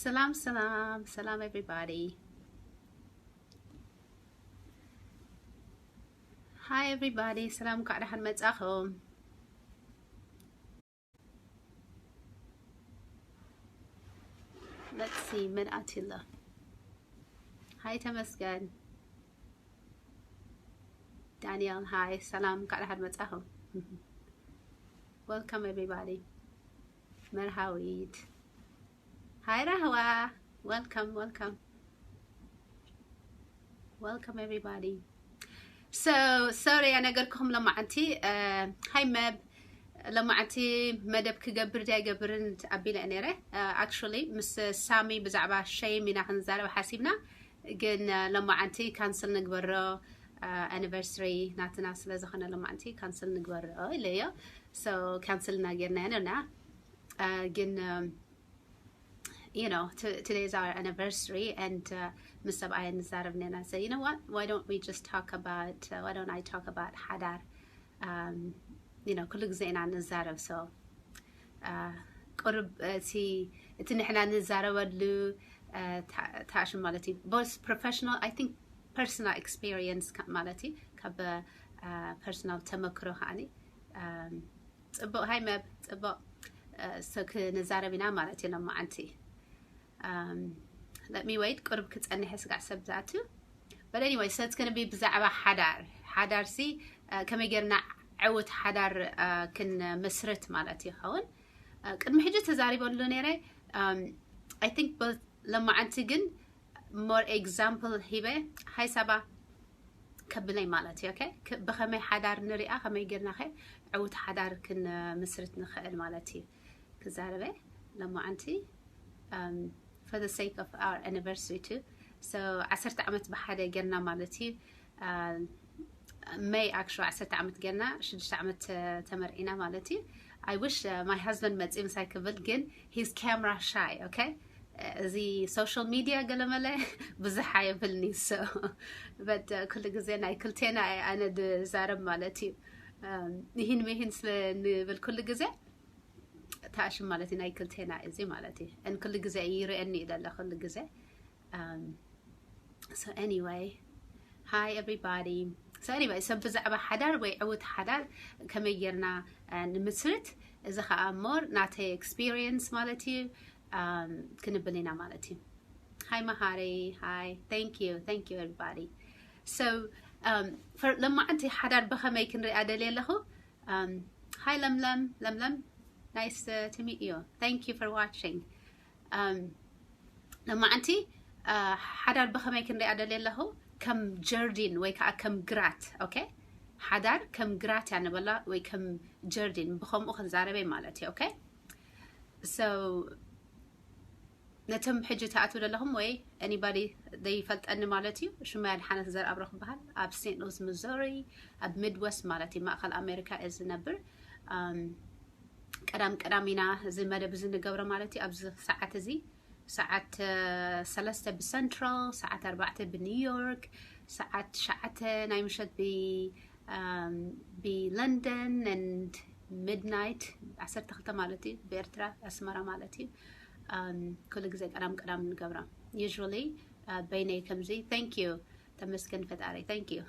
ሰላም ሰላም ሰላም everybody. Hi everybody. ሰላም፣ እንኳዕ ደሓን መጻኹም። Let's see መን ኣትዩ ኣሎ። Hi ተመስገን። ዳንኤል፣ hi ሰላም፣ እንኳዕ ደሓን መጻኹም። Welcome everybody. መርሃዊት፣ hi ራህዋ፣ welcome welcome. Welcome everybody. So sorry ኣነገርኩኹም ሎማዓንቲ። Hi መብ፣ ሎማዓንቲ መደብ ክገብር ድያ ኣይገብርን ኣቢለ ነይረ። Actually ምስ ሳሚ ብዛዕባ shame ኢና ክንዛረብ ሓሲብና፣ ግን ሎማዓንቲ cancel ንግበሮ፣ anniversary ናትና ስለ ዝኾነ ሎማዓንቲ cancel ንግበሮ ኢለዮ። So cancel እና ጌርና ኢና። ግን you know, today is our anniversary and ምስ ሰብኣየ ንዛረብ ነና። So you know what, why don't we just talk about, why don't I talk about ሓዳር? You know, ኩሉ ግዜ ኢና ንዛረብ። So ቁርብ እቲ ንሕና ንዛረበሉ ታሽም ማለት እዩ፣ both professional, I think personal experience ማለት እዩ፣ ካብ personal ተመክሮ ከዓኒ። ጽቡቕ፣ hi መብ፣ ጽቡቕ። So ክንዛረብ ኢና ማለት እዩ ሎማዓንቲ። Let me wait፣ ቁርብ ክጸንሐ ስጋዕ ሰብ ዝኣቱ። But anyway, so it's gonna be ብዛዕባ ሓዳር። ሓዳር ሲ ከመይ ጌርና ዕውት ሓዳር ክንምስርት ማለት ይኸውን። ቅድሚ ሕጂ ተዛሪበሉ ነይረ። I think ሎማዓንቲ ግን more example ሂበ፣ hi ሳባ፣ ከብለይ ማለት እዩ። ብኸመይ ሓዳር ንሪኣ፣ ከመይ ጌርና ኸ ዕውት ሓዳር ክንምስርት ንኽእል ማለት እዩ ክዛረበ ሎማዓንቲ። For the sake of our anniversary too. So ዓሰርተ ዓመት ብሓደ ጌርና ማለት እዩ። May actually ዓሰርተ ዓመት ጌርና፣ ሽዱሽተ ዓመት ተመርዒና ማለት እዩ። I wish my husband መፂኡ ምሳይ ክብል፣ ግን he's camera shy. Okay፣ እዚ social media ገለመለ ብዙሕ ኣየብልኒ። So but ኩሉ ግዜ ናይ ክልቴና ኣነ ድዛረብ ማለት እዩ። ይህን ምሂን ስለ ንብል ኩሉ ግዜ ታሽም ማለት እዩ፣ ናይ ክልቴና እዚ ማለት እዩ። ን ኩሉ ግዜ ይርእየኒ እዩ ደለ ኩሉ ግዜ። So anyway, hi everybody. So anyway, so ብዛዕባ ሓዳር ወይ ዕውት ሓዳር ከመይ ጌርና ንምስርት፣ እዚ ከዓ more ናተይ experience ማለት እዩ፣ ክንብል ኢና ማለት እዩ። Hi መሃሪ፣ hi, thank you, thank you everybody. So ሎማዓንቲ ሓዳር ብኸመይ ክንሪኣ ደልየ ኣለኹ። Hi ለምለም፣ ለምለም፣ nice to meet you, thank you for watching. ሎማዓንቲ ሓዳር ብኸመይ ክንሪኣ ደልየ ኣለኹ፣ ከም ጀርዲን ወይ ከዓ ከም ግራት። Okay፣ ሓዳር ከም ግራት እያ ንበላ ወይ ከም ጀርዲን፣ ብኸምኡ ክንዛረበ ማለት እዩ። Okay፣ so ነቶም ሕጂ ትኣትዉ ዘለኹም ወይ anybody ዘይፈልጠኒ ማለት እዩ፣ ሽመይ ኣድሓነት ዘርኣብሮ ክበሃል። ኣብ Saint Louis Missouri፣ ኣብ Midwest ማለት እዩ፣ ማእኸል ኣሜሪካ እየ ዝነብር። ቀዳም ቀዳም ኢና እዚ መደብ እዚ ንገብሮ ማለት እዩ። ኣብዚ ሰዓት እዚ ሰዓት ሰለስተ ብሰንትራል፣ ሰዓት ኣርባዕተ ብኒውዮርክ፣ ሰዓት ትሽዓተ ናይ ምሸት ብ ብለንደን and midnight ዓሰርተ ክልተ ማለት እዩ ብኤርትራ ኣስመራ ማለት እዩ። ኩሉ ግዜ ቀዳም ቀዳም ንገብራ usually በይነይ ከምዚ። Thank you፣ ተመስገን ፈጣሪ፣ thank you።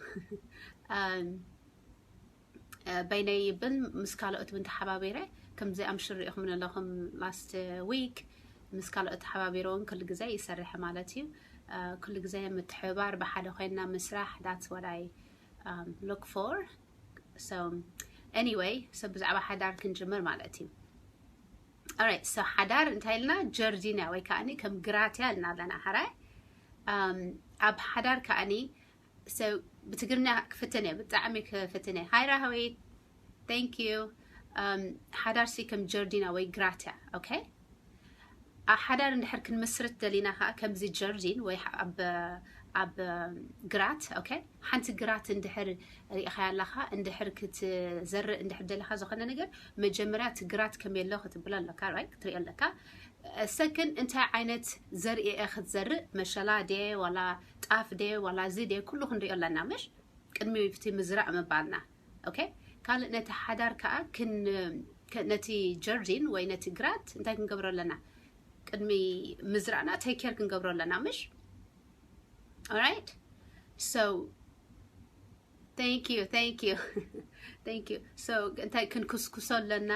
በይነይ ይብል ምስ ካልኦት እውን ተሓባቢረ፣ ከምዚ ኣምሽር ሪኢኹም ኣለኹም last week፣ ምስ ካልኦት ተሓባቢረ እውን ኩሉ ግዜ ይሰርሐ ማለት እዩ። ኩሉ ግዜ ምትሕብባር፣ ብሓደ ኮይንና ምስራሕ፣ that's what I look for። So anyway, so ብዛዕባ ሓዳር ክንጅምር ማለት እዩ። Alright, so ሓዳር እንታይ ኢልና? ጀርዲን እያ ወይ ከዓኒ ከም ግራት እያ ኢልና ኣለና። ሕራይ ኣብ ሓዳር ከዓኒ so ብትግርኛ ክፍትን እየ፣ ብጣዕሚ ክፍትን እየ። Hi ራህዊት፣ thank you። ሓዳር ሲ ከም ጀርዲን እያ ወይ ግራት እያ። Okay፣ ኣብ ሓዳር እንድሕር ክንምስርት ደሊና ከዓ ከምዚ ጀርዲን ወይ ኣብ ኣብ ግራት። Okay፣ ሓንቲ ግራት እንድሕር ሪኢኻያ ኣለኻ፣ እንድሕር ክትዘርእ እንድሕር ደለኻ ዝኾነ ነገር፣ መጀመርያ እቲ ግራት ከመይ ኣሎ ክትብሎ ኣለካ፣ right? ክትሪኦ ኣለካ። Second እንታይ ዓይነት ዘርኢ እየ ክትዘርእ፣ መሸላ ድየ ዋላ ጣፍ ድየ ዋላ እዚ ድየ፣ ኩሉ ክንሪኦ ኣለና ምሽ፣ ቅድሚ እቲ ምዝራእ ምባልና። Okay፣ ካልእ ነቲ ሓዳር ከዓ ክን ነቲ ጀርዲን ወይ ነቲ ግራት እንታይ ክንገብሮ ኣለና? ቅድሚ ምዝራእና take care ክንገብሮ ኣለና ምሽ? Alright? So thank you, thank you, thank you. So እንታይ ክንኩስኩሶ ኣለና?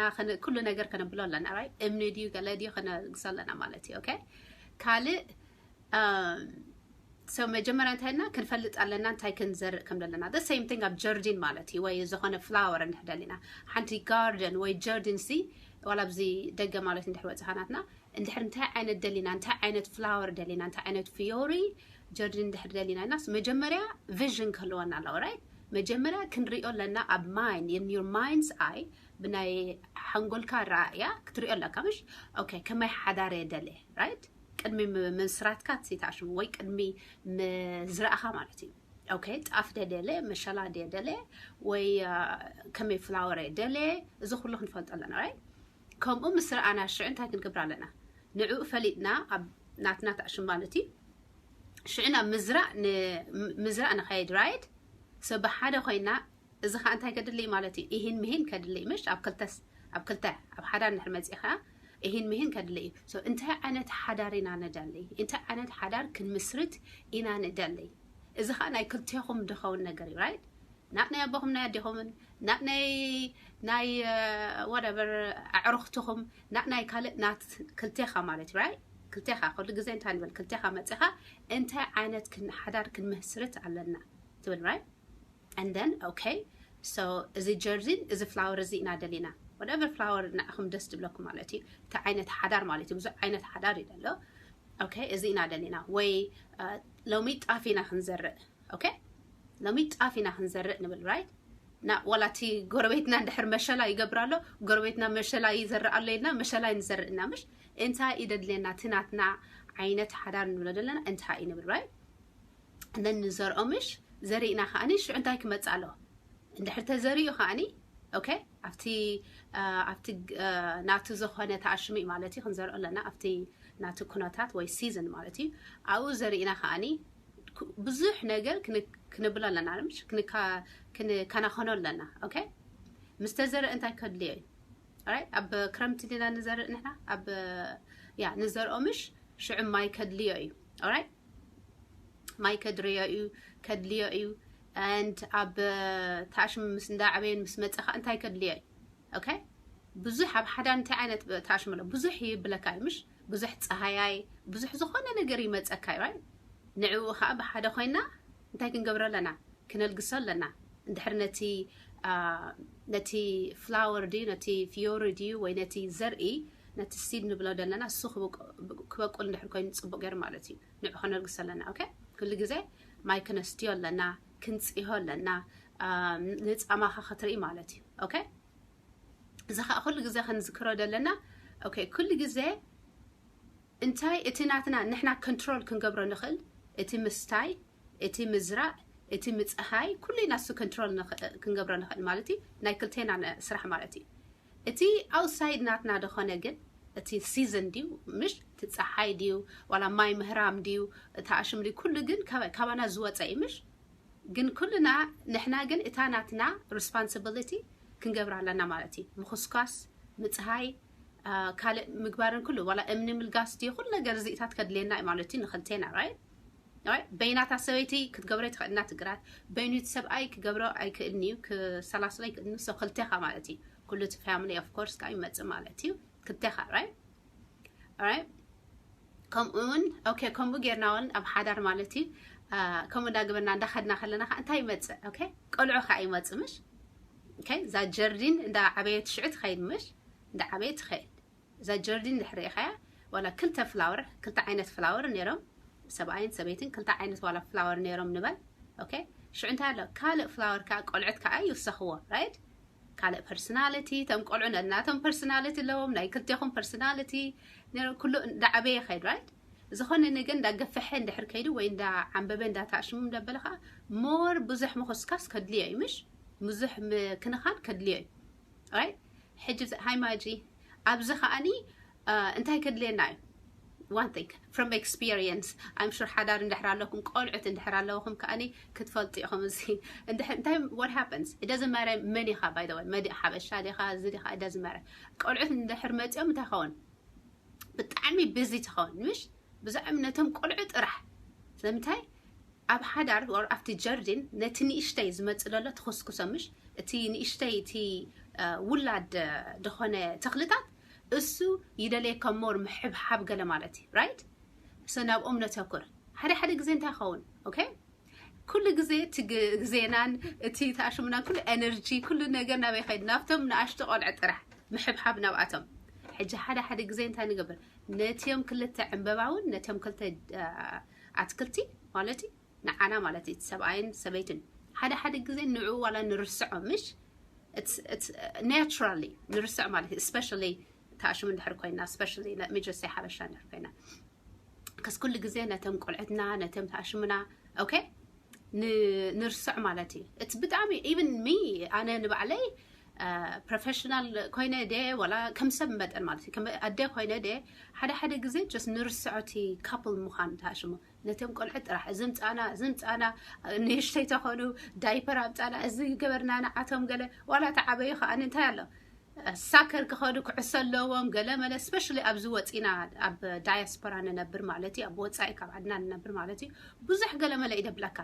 ኩሉ ነገር ከነብሎ ኣለና። Right? እምኒ ድዩ ገለ ድዩ ከነግሶ ኣለና ማለት እዩ። Okay? ካልእ so መጀመርያ እንታይ ኢልና ክንፈልጥ ኣለና እንታይ ክንዘርእ ከም ዘለና። The same thing ኣብ ጀርዲን ማለት እዩ። ወይ ዝኾነ flower እንድሕር ደሊና ሓንቲ garden ወይ ጀርዲን ሲ ዋላ ኣብዚ ደገ ማለት እንድሕር ወፅኻ ናትና እንድሕር እንታይ ዓይነት ደሊና እንታይ ዓይነት flower ደሊና እንታይ ዓይነት ፍዮሪ ጀርዲን እንድሕር ደሊና ኢናስ መጀመርያ vision ክህልወና ኣለዎ። Right? መጀመርያ ክንሪኦ ኣለና ኣብ mind in your mind's eye ብናይ ሓንጎልካ ራእያ ክትሪኦ ኣለካ ምሽ? Okay? ከመይ ሓዳር የደለ? Right? ቅድሚ ምስራትካ ትሲታሽሙ ወይ ቅድሚ ምዝራእኻ ማለት እዩ። Okay? ጣፍ ደደለ መሸላ ደደለ ወይ ከመይ flower ደለ እዚ ኩሉ ክንፈልጦ ኣለና። Right? ከምኡ ምስ ረኣና ሽዑ እንታይ ክንገብር ኣለና? ንዕኡ ፈሊጥና ኣብ ናትና ታሽም ማለት እዩ። ሽዑ ናብ ምዝራእ ምዝራእ ንኸይድ። Right? So ብሓደ ኮይና እዚ ከዓ እንታይ ከድልይ ማለት እዩ? ኢሂን ምሂን ከድልይ ምሽ? ኣብ ክልተስ ኣብ ክልተ ኣብ ሓዳር ንድሕር መፂእኻ ኢሂን ምሂን ከድልይ እዩ። So እንታይ ዓይነት ሓዳር ኢና ንደልይ? እንታይ ዓይነት ሓዳር ክንምስርት ኢና ንደልይ? እዚ ከዓ ናይ ክልቴኹም ድኸውን ነገር እዩ። Right? ናብ ናይ ኣቦኹም ናይ ኣዴኹምን ናብ ናይ ናይ whatever ኣዕሩኽትኹም ናብ ናይ ካልእ ናት ክልቴኻ ማለት እዩ። Right? ክልቴኻ ኩሉ ግዜ እንታይ ንብል ክልቴኻ መፂኻ እንታይ ዓይነት ሓዳር ክንምስርት ኣለና ትብል። Right? And then okay? So እዚ ጀርዲን እዚ flower እዚ ኢና ደሊና። Whatever flower ንዓኹም ደስ ዝብለኩም ማለት እዩ። እቲ ዓይነት ሓዳር ማለት እዩ። ብዙሕ ዓይነት ሓዳር እዩ ዘሎ። Okay? እዚ ኢና ደሊና ወይ ሎሚ ጣፍ ኢና ክንዘርእ። Okay? ሎሚ ጣፍ ኢና ክንዘርእ ንብል። Right? ና ዋላ እቲ ጎረቤትና እንድሕር መሸላ ይገብር ኣሎ ጎረቤትና መሸላ ይዘርእ ኣሎ ኢልና መሸላ ንዘርእ እና ምሽ? እንታይ እዩ ደድልየና እቲ ናትና ዓይነት ሓዳር ንብሎ ዘለና እንታይ እዩ ንብል። Right? እንደን ንዘርኦ ምሽ ዘሪእና ከዓኒ ሽዑ እንታይ ክመፅእ ኣለዎ? እንድሕር ተዘሪኡ ከዓኒ okay? ኣብቲ ኣብቲ ናቱ ዝኾነ ተኣሽሙ ማለት እዩ ክንዘርኦ ኣለና ኣብቲ ናቱ ኩነታት ወይ season ማለት እዩ። ኣብኡ ዘሪእና ከዓኒ ብዙሕ ነገር ክንብሎ ኣለና ምሽ? ክንከናኸኖ ኣለና። Okay? ምስ ተዘርአ እንታይ ከድልዮ እዩ? Right? ኣብ ክረምቲ ዲና ንዘርእ ንሕና ኣብ ያ ንዘርኦ ምሽ? ሽዑ ማይ ከድልዮ እዩ። Right? ማይ ከድርዮ እዩ ከድልዮ እዩ። And ኣብ ታሽም ምስ እንዳዓበየን ምስ መፀኻ እንታይ ከድልዮ እዩ? Okay? ብዙሕ ኣብ ሓዳር እንታይ ዓይነት ታሽም ኣሎ ብዙሕ ይብለካ እዩ ምሽ? ብዙሕ ፀሃያይ ብዙሕ ዝኾነ ነገር ይመፀካ እዩ። Right? ንዕኡ ከዓ ብሓደ ኮይና እንታይ ክንገብሮ ኣለና? ክነልግሶ ኣለና። እንድሕር ነቲ ነቲ flower ድዩ ነቲ ፍዮሪ ድዩ ወይ ነቲ ዘርኢ ነቲ seed ንብሎ ዘለና እሱ ክበቁል እንድሕር ኮይኑ ፅቡቅ ገይሩ ማለት እዩ። ንዑ ከነልግሶ ኣለና። Okay? ኩሉ ግዜ ማይ ክነስትዮ ኣለና፣ ክንፅሆ ኣለና፣ ንፃማኻ ክትርኢ ማለት እዩ። Okay? እዚ ከዓ ኩሉ ግዜ ክንዝክሮ ዘለና። Okay? ኩሉ ግዜ እንታይ እቲ ናትና ንሕና control ክንገብሮ ንኽእል እቲ ምስታይ እቲ ምዝራእ እቲ ምፅሃይ ኩሉ ኢና እሱ control ክንገብሮ ንኽእል ማለት እዩ። ናይ ክልቴና ስራሕ ማለት እዩ። እቲ outside ናትና ዝኾነ ግን እቲ season ድዩ ምሽ እቲ ፀሓይ ድዩ ዋላ ማይ ምህራም ድዩ እቲ ኣሽም ድዩ ኩሉ ግን ካባና ዝወፀ እዩ ምሽ? ግን ኩልና ንሕና ግን እታ ናትና responsibility ክንገብር ኣለና ማለት እዩ። ምኹስኳስ ምፅሃይ ካልእ ምግባርን ኩሉ ዋላ እምኒ ምልጋስ ድዩ ኩሉ ነገር እዚኢታት ከድልየና እዩ ማለት እዩ ንክልቴና። Right? በይናታ ሰበይቲ ክትገብሮ ኣይትኽእልና ትግራት በይኑቲ ሰብኣይ ክገብሮ ኣይክእልኒ እዩ ክሰላስሎ ኣይክእልኒ ሰው ክልቴኻ ማለት እዩ። ኩሉ እቲ family of course ከዓ ይመፅእ ማለት እዩ ክልቴኻ። Right? Right? ከምኡ እውን okay ከምኡ ጌርና እውን ኣብ ሓዳር ማለት እዩ። ከምኡ እንዳገበርና እንዳኸድና ከለና ከዓ እንታይ ይመፅእ? Okay? ቆልዑ ከዓ ይመፅእ ምሽ? Okay? እዛ ጀርዲን እንዳ ዓበየት ሽዑ ትኸይድ ምሽ? እንዳ ዓበየት ትኸይድ እዛ ጀርዲን ድሕር ኢኻያ ዋላ ክልተ flower ክልተ ዓይነት flower ነይሮም ሰብኣይን ሰበይትን ክልተ ዓይነት ዋላ flower ነይሮም ንበል። Okay? ሽዑ እንታይ ኣሎ ካልእ flower ከዓ ቆልዑት ከዓ ይውሰኽዎ። Right? ካልእ personality እቶም ቆልዑ ነናቶም personality ኣለዎም ናይ ክልቴኹም personality ኩሉ እንዳዓበየ ይኸይድ። Right? ዝኾነ ነገር እንዳገፈሐ እንድሕር ከይዱ ወይ እንዳዓንበበ እንዳታሽሙ እንዳበለ ከዓ more ብዙሕ ምኹስካስ ከድልዮ እዩ ምሽ? ብዙሕ ምክንኻን ከድልዮ እዩ። Right? ሕጂ hi ማጂ ኣብዚ ከዓኒ እንታይ ከድልየና እዩ? One thing from experience I'm sure ሓዳር እንድሕር ኣለኩም ቆልዑት እንድሕር ኣለውኹም ከዓኒ ክትፈልጡ ኢኹም። እዚ እንታይ what happens it doesn't matter መን ኢኻ by the way መን ሓበሻ ዲኻ እዚ ዲኻ it doesn't matter ቆልዑት እንድሕር መፂኦም እንታይ ኸውን ብጣዕሚ ብዚ ትኸውን ምሽ ብዛዕሚ ነቶም ቆልዑ ጥራሕ ስለምንታይ ኣብ ሓዳር ወር ኣብቲ ጀርዲን ነቲ ንእሽተይ ዝመጽእ ዘሎ ትኹስኩሶ ምሽ እቲ ንእሽተይ እቲ ውላድ ዝኾነ ተኽልታት እሱ ይደልየካ ሞር ምሕብሓብ ገለ ማለት እዩ right so ናብኦም ነተኩር ሓደ ሓደ ግዜ እንታይ ይኸውን okay ኩሉ ግዜ እቲ ግዜናን እቲ ተኣሽሙናን ኩሉ ኤነርጂ ኩሉ ነገር ናበይ ከይድ ናብቶም ንኣሽቱ ቆልዑ ጥራሕ ምሕብሓብ ናብኣቶም ሕጂ ሓደ ሓደ ግዜ እንታይ ንገብር ነቲዮም ክልተ ዕምበባ እውን ነቲዮም ክልተ ኣትክልቲ ማለት እዩ ንዓና ማለት እዩ ሰብኣይን ሰበይትን ሓደ ሓደ ግዜ ንዕኡ ዋላ ንርስዖ ምሽ naturally ንርስዖ ማለት እዩ especially ተኣሽሙ እንድሕር ኮይና especially መጀሰይ ሓበሻ እንድሕር ኮይና ከስ ኩሉ ግዜ ነቶም ቆልዕትና ነቶም ተኣሽሙና okay ንርስዕ ማለት እዩ እቲ ብጣዕሚ even me ኣነ ንባዕለይ ፕሮፌሽናል ኮይነ ደ ወላ ከም ሰብ መጠን ማለት እዩ ኣደ ኮይነ ደ ሓደ ሓደ ግዜ just ንርስዖ እቲ ካፕል ምዃን ተኣሽሙ ነቶም ቆልዑ ጥራሕ እዚ ምፃና እዚ ምፃና ንእሽተይ ተኾኑ ዳይፐር ኣብፃና እዚ ገበርና ንዓቶም ገለ ዋላ ተዓበዩ ከዓ እንታይ ኣሎ ሳከር ክኸዱ ክዕሶ ኣለዎም ገለመለ especially ኣብዚ ወፂና ኣብ ዳያስፖራ ንነብር ማለት እዩ ኣብ ወፃኢ ካብ ዓድና ንነብር ማለት እዩ ብዙሕ ገለመለ ይደብለካ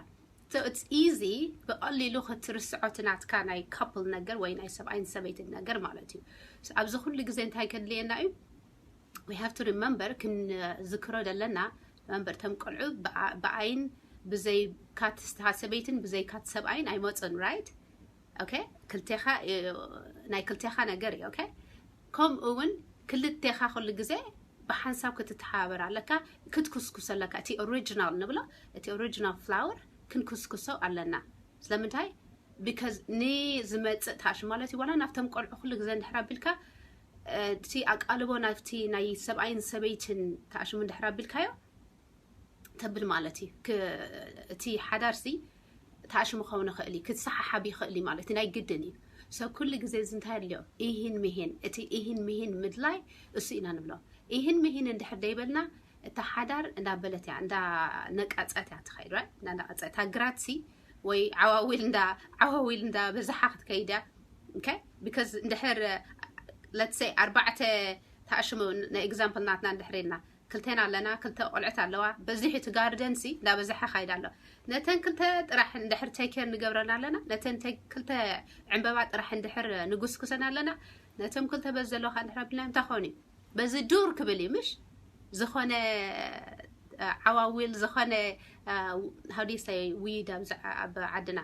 it's easy ብቐሊሉ ክትርስዖ እቲ ናትካ ናይ ካፕል ነገር ወይ ናይ ሰብኣይን ሰበይትን ነገር ማለት እዩ ኣብዚ ኩሉ ግዜ እንታይ ከድልየና እዩ we have to remember ክንዝክሮ ዘለና remember ተም ቆልዑ ብኣይን ብዘይካት ሰበይትን ብዘይካት ሰብኣይን ኣይመፁን right okay ክልቴኻ ናይ ክልቴኻ ነገር እዩ okay ከምኡ እውን ክልቴኻ ኩሉ ግዜ ብሓንሳብ ክትተሓባበር ኣለካ ክትኩስኩስ ኣለካ እቲ ኦሪጂናል ንብሎ እቲ ኦሪጂናል ፍላወር ክንኩስኩሶ ኣለና ስለምንታይ because ንዝመፅእ ታሽ ማለት እዩ ዋላ ናብቶም ቆልዑ ኩሉ ግዜ እንድሕር ኣቢልካ እቲ ኣቃልቦ ናብቲ ናይ ሰብኣይን ሰበይትን ታሽሙ እንድሕር ኣቢልካዮ ተብል ማለት እዩ እቲ ሓዳርሲ ታሽሙ ክኸውን ይኽእል እዩ ክትሰሓሓብ ይኽእል እዩ ማለት ናይ ግድን እዩ ሰብ ኩሉ ግዜ እዚ እንታይ ኣድልዮ ኢሂን ምሂን እቲ ኢሂን ምሂን ምድላይ እሱ ኢና ንብሎ ኢሂን ምሂን እንድሕር ደይበልና እታ ሓዳር እንዳበለት እያ እንዳነቀፀት እያ ትኸይድ እንዳነቀፀ እታ ግራት ሲ ወይ ዓዋዊል እንዳ ዓዋዊል እንዳ በዛሓ ክትከይድ እያ okay because እንድሕር let's say ኣርባዕተ ታሽሙ ናይ example ናትና እንድሕር ኢልና ክልተና ኣለና ክልተ ቆልዕት ኣለዋ በዚሑ እቲ ጋርደን ሲ እንዳበዛሓ ካይድ ኣሎ ነተን ክልተ ጥራሕ እንድሕር take care ንገብረን ኣለና ነተን ክልተ ዕንበባ ጥራሕ እንድሕር ንጉስኩሰን ኣለና ነቶም ክልተ በዚ ዘለዋ ከዓ እንድሕር ኣቢልና እንታይ ክኾኑ እዩ በዚ ዱር ክብል እዩ ምሽ ዝኾነ ዓዋዊል ዝኾነ how do you say weed ኣብ ዓድና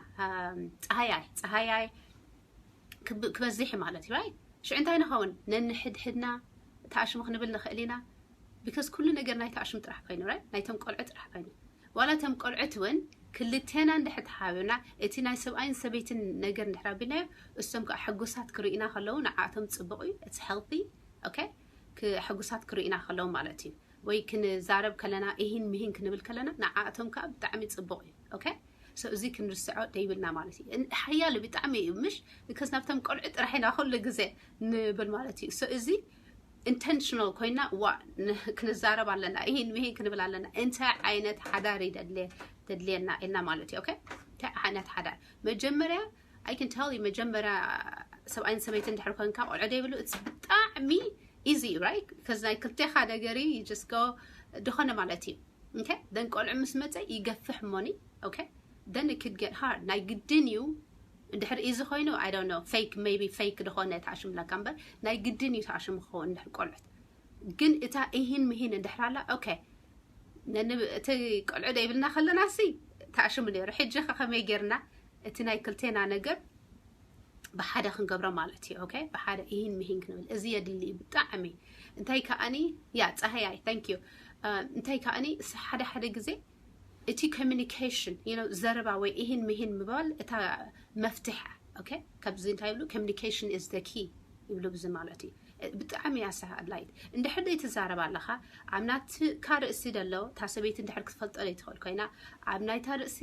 ፀሃያይ ፀሃያይ ክበዝሕ ማለት እዩ right ሽዑ እንታይ ንኸውን ነንሕድሕድና ተኣሽሙ ክንብል ንኽእል ኢና because ኩሉ ነገር ናይ ተኣሽሙ ጥራሕ ኮይኑ right ናይቶም ቆልዑ ጥራሕ ኮይኑ ዋላ እቶም ቆልዑት እውን ክልቴና እንድሕር ተሓባቢርና እቲ ናይ ሰብኣይን ሰበይትን ነገር እንድሕር ኣቢልናዮ እሶም ከዓ ሕጉሳት ክርእዩና ከለዉ ንዓኣቶም ፅቡቕ እዩ it's healthy okay ሕጉሳት ክርእዩና ከለዉ ማለት እዩ ወይ ክንዛረብ ከለና ኢሂን ምሂን ክንብል ከለና ንዓኣቶም ከዓ ብጣዕሚ ፅቡቕ እዩ okay so እዚ ክንርስዖ ደይብልና ማለት እዩ ሓያል ብጣዕሚ እዩ ምሽ because ናብቶም ቆልዑ ጥራሕ ኢና ኩሉ ግዜ ንብል ማለት እዩ so እዚ intentional ኮይና ዋ ክንዛረብ ኣለና ይሄን ይሄን ክንብል ኣለና እንታይ ዓይነት ሓዳር ይደድልየና ኢልና ማለት እዩ okay እንታይ ዓይነት ሓዳር መጀመርያ I can tell you መጀመርያ ሰብኣይን ሰበይትን ድሕር ኮንካ ቆልዑ ደይብሉ it's ብጣዕሚ easy right because ናይ ክልቴኻ ነገር you just go ዝኾነ ማለት እዩ okay then ቆልዑ ምስ መፀ ይገፍሕ እሞኒ okay then it could get hard ናይ ግድን እዩ እንድሕር እዚ ኮይኑ I don't know fake maybe fake ዝኾነ ተኣሽምለካ እምበር ናይ ግድን እዩ ተኣሽሙ ክኸውን እንድሕር ቆልዑት ግን እታ ኢሂን ምሂን እንድሕር ኣላ okay እቲ ቆልዑ ደይብልና ከለና ሲ ተኣሽሙ ነይሩ ሕጂ ከ ከመይ ጌርና እቲ ናይ ክልቴና ነገር ብሓደ ክንገብሮ ማለት እዩ okay ብሓደ ኢሂን ምሂን ክንብል እዚ የድሊ እዩ ብጣዕሚ እንታይ ከኣኒ ያ ፀሃያይ thank you እንታይ ከኣኒ ሓደ ሓደ ግዜ እቲ communication you know ዘረባ ወይ ኢሂን ምሂን ምባል እታ መፍትሕ okay ካብዚ እንታይ ይብሉ communication is the key ይብሉ ብዚ ማለት እዩ ብጣዕሚ እያ ኣድላይት እንድሕር ዘይትዛረብ ኣለኻ ኣብ ናትካ ርእሲ ደሎ እታ ሰበይቲ እንድሕር ክትፈልጦ ዘይትኽእል ኮይና ኣብ ናይታ ርእሲ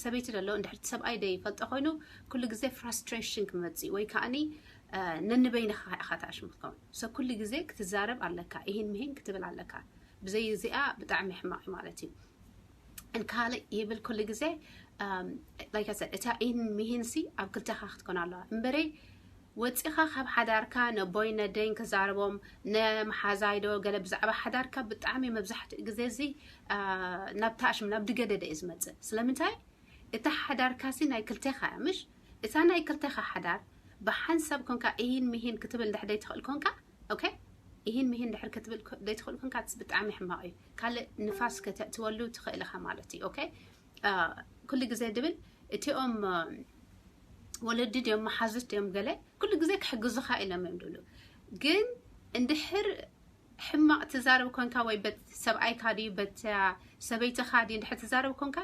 ሰበይቲ ደሎ እንድሕር ሰብኣይ ዘይፈልጦ ኮይኑ ኩሉ ግዜ frustration ክመፅእ ወይ ከዓኒ ነንበይንኻ ኢኻ ተኣሽሙ ክትከውን so ኩሉ ግዜ ክትዛረብ ኣለካ ይህን ምሂን ክትብል ኣለካ ብዘይ እዚኣ ብጣዕሚ ሕማቕ ማለት እዩ ካልእ ይብል ኩሉ ግዜ like I said እታ ኢህን ምሂን ሲ ኣብ ክልተኻ ክትኮን ኣለዋ እምበረይ ወፂኻ ካብ ሓዳርካ ነቦይ ነደይን ክዛረቦም፣ ነመሓዛይ ዶ ገለ ብዛዕባ ሓዳርካ ብጣዕሚ መብዛሕትኡ ግዜ እዚ ናብታ ኣሽም ናብ ድገደደ እዩ ዝመፅእ። ስለምንታይ? እታ ሓዳርካ ሲ ናይ ክልቴኻ እያ ምሽ? እታ ናይ ክልቴኻ ሓዳር ብሓንሳብ ኮንካ እሂን ምሂን ክትብል እንድሕር ደይትኽእል ኮንካ፣ okay፣ እሂን ምሂን ድሕር ክትብል ደይትኽእል ኮንካ ብጣዕሚ ሕማቕ እዩ። ካልእ ንፋስ ከተእትወሉ ትኽእል ኢኻ ማለት እዩ። Okay፣ ኩሉ ግዜ ድብል እቲኦም ወለዲ ድዮም መሓዙት ድዮም ገለ ኩሉ ግዜ ክሕግዙኻ ኢሎም እዮም ድብሉ። ግን እንድሕር ሕማቕ ትዛረብ ኮንካ ወይ በት ሰብኣይካ ድዩ በት ሰበይትኻ ድዩ እንድሕር ትዛረብ ኮንካ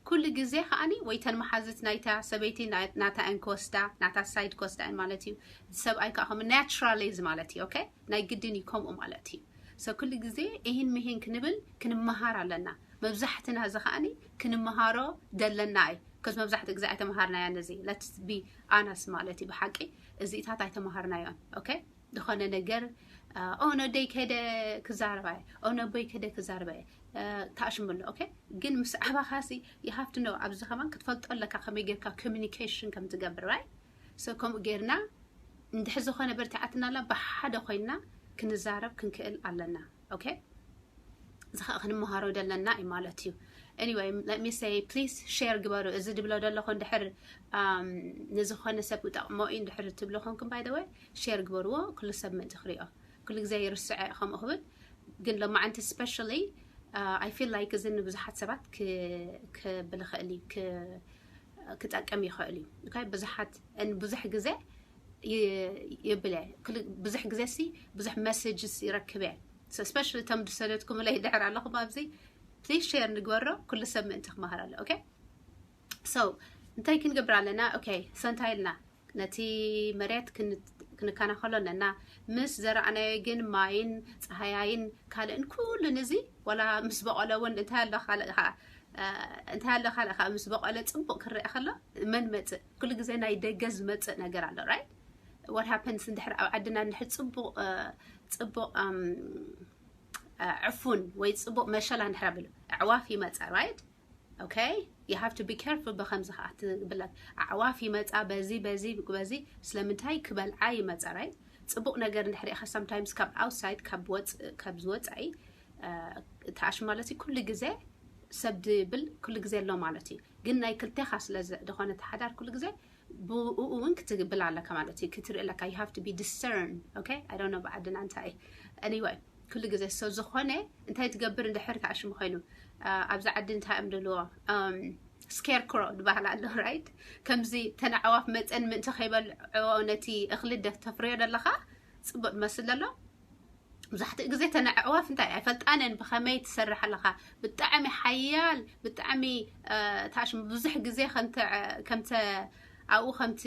ኩሉ ግዜ ከዓኒ ወይ ተን መሓዙት ናይታ ሰበይቲ ናታ እን ክወስዳ ናታ ሳይድ ክወስዳ እን ማለት እዩ። ሰብኣይ ከዓ ከም ናቹራል እዚ ማለት እዩ። Okay፣ ናይ ግድን እዩ ከምኡ ማለት እዩ። So ኩሉ ግዜ እሂን ምሂን ክንብል ክንመሃር ኣለና። መብዛሕትና እዚ ከዓኒ ክንመሃሮ ደለና እዩ። ከዚ መብዛሕትኡ ግዜ ኣይተመሃርናያ ነዚ። Let's be honest ማለት እዩ። ብሓቂ እዚኢታት ኣይተመሃርናዮን። Okay፣ ዝኾነ ነገር ኦ ነደይ ከደ ክዛረባየ ኦ ነቦይ ከደ ክዛረባየ ታሽምሎ። Okay፣ ግን ምስ ዓባኻሲ you have to know ኣብዚ ከማን ክትፈልጦ ኣለካ ከመይ ጌርካ ኮሚኒኬሽን ከም ትገብር right። So ከምኡ ጌርና እንድሕር ዝኾነ በርቲዓትናላ ብሓደ ኮይንና ክንዛረብ ክንክእል ኣለና። Okay፣ እዚ ከዓ ክንመሃሮ ደለና እዩ ማለት እዩ። Anyway, let me say please share ግበሩ። እዚ ድብሎ ደለኹ እንድሕር ንዝኾነ ሰብ ክጠቕሞ እዩ እንድሕር ትብሉ ኮንኩም by the way share ግበርዎ። ኩሉ ሰብ ምእንቲ ክሪኦ ኩሉ ግዜ ይርስዐ ከምኡ ክብል ግን ሎማዓንቲ specially I feel like እዚ ንብዙሓት ሰባት ክብል ይኽእል እዩ ክጠቅም ይኽእል እዩ። ብዙሓት ብዙሕ ግዜ ይብለ ብዙሕ ግዜ ሲ ብዙሕ messages ይረክብ እየ። Especially እቶም ዝሰደድኩምለይ ድሕር ኣለኹም ኣብዚ please share ንግበሮ። ኩሉ ሰብ ምእንቲ ክመሃር ኣሎ። Okay፣ so እንታይ ክንገብር ኣለና? Okay፣ so እንታይ ኢልና ነቲ መሬት ክንከናኸሎ ኣለና። ምስ ዘራእናዮ ግን ማይን ፀሃያይን ካልእን ኩሉን እዚ ዋላ ምስ በቆለ እውን እንታይ ኣሎ ካልእ ከዓ እንታይ ኣሎ ካልእ ከዓ ምስ በቆለ ፅቡቅ ክረአ ከሎ መን መፅእ ኩሉ ግዜ ናይ ደገ ዝመፅእ ነገር ኣሎ right። What happens እንድሕር ኣብ ዓድና እንድሕር ፅቡቅ ፅቡቅ ዕፉን ወይ ፅቡቅ መሸላ እንድሕር ብል ኣዕዋፍ ይመፃ right። Okay፣ you have to be careful ብከምዚ ከዓ ትብላት ኣዕዋፍ ይመፃ በዚ በዚ በዚ ስለምንታይ ክበልዓ ይመፃ right። ፅቡቅ ነገር እንድሕር ኢኻ sometimes ካብ outside ካብ ዝወፃኢ ተኣሽ ማለት ኩሉ ግዜ ሰብ ድብል ኩሉ ግዜ ኣሎ ማለት እዩ። ግን ናይ ክልቴኻ ስለ ዝኾነ ተሓዳር ኩሉ ግዜ ብኡ እውን ክትብል ኣለካ ማለት እዩ። ክትርኢ ኣለካ you have to be discern። Okay፣ I don't know ብዓድና እንታይ። Anyway፣ ኩሉ ግዜ so ዝኾነ እንታይ ትገብር እንድሕር ተኣሽሙ ኮይኑ ኣብዚ ዓዲ እንታይ እዮም ድልዎ scarecrow ዝበሃል ኣሎ right። ከምዚ ተን ኣዕዋፍ መፀን ምእንቲ ከይበልዕኦ ነቲ እኽሊ ተፍርዮ ዘለኻ ፅቡቅ ትመስል ዘሎ። መብዛሕትኡ ግዜ ተን ኣዕዋፍ እንታይ ኣይፈልጣነን ብኸመይ ትሰርሕ ኣለኻ። ብጣዕሚ ሓያል ብጣዕሚ ታሽሙ ብዙሕ ግዜ ከምተ ኣብኡ ከምቲ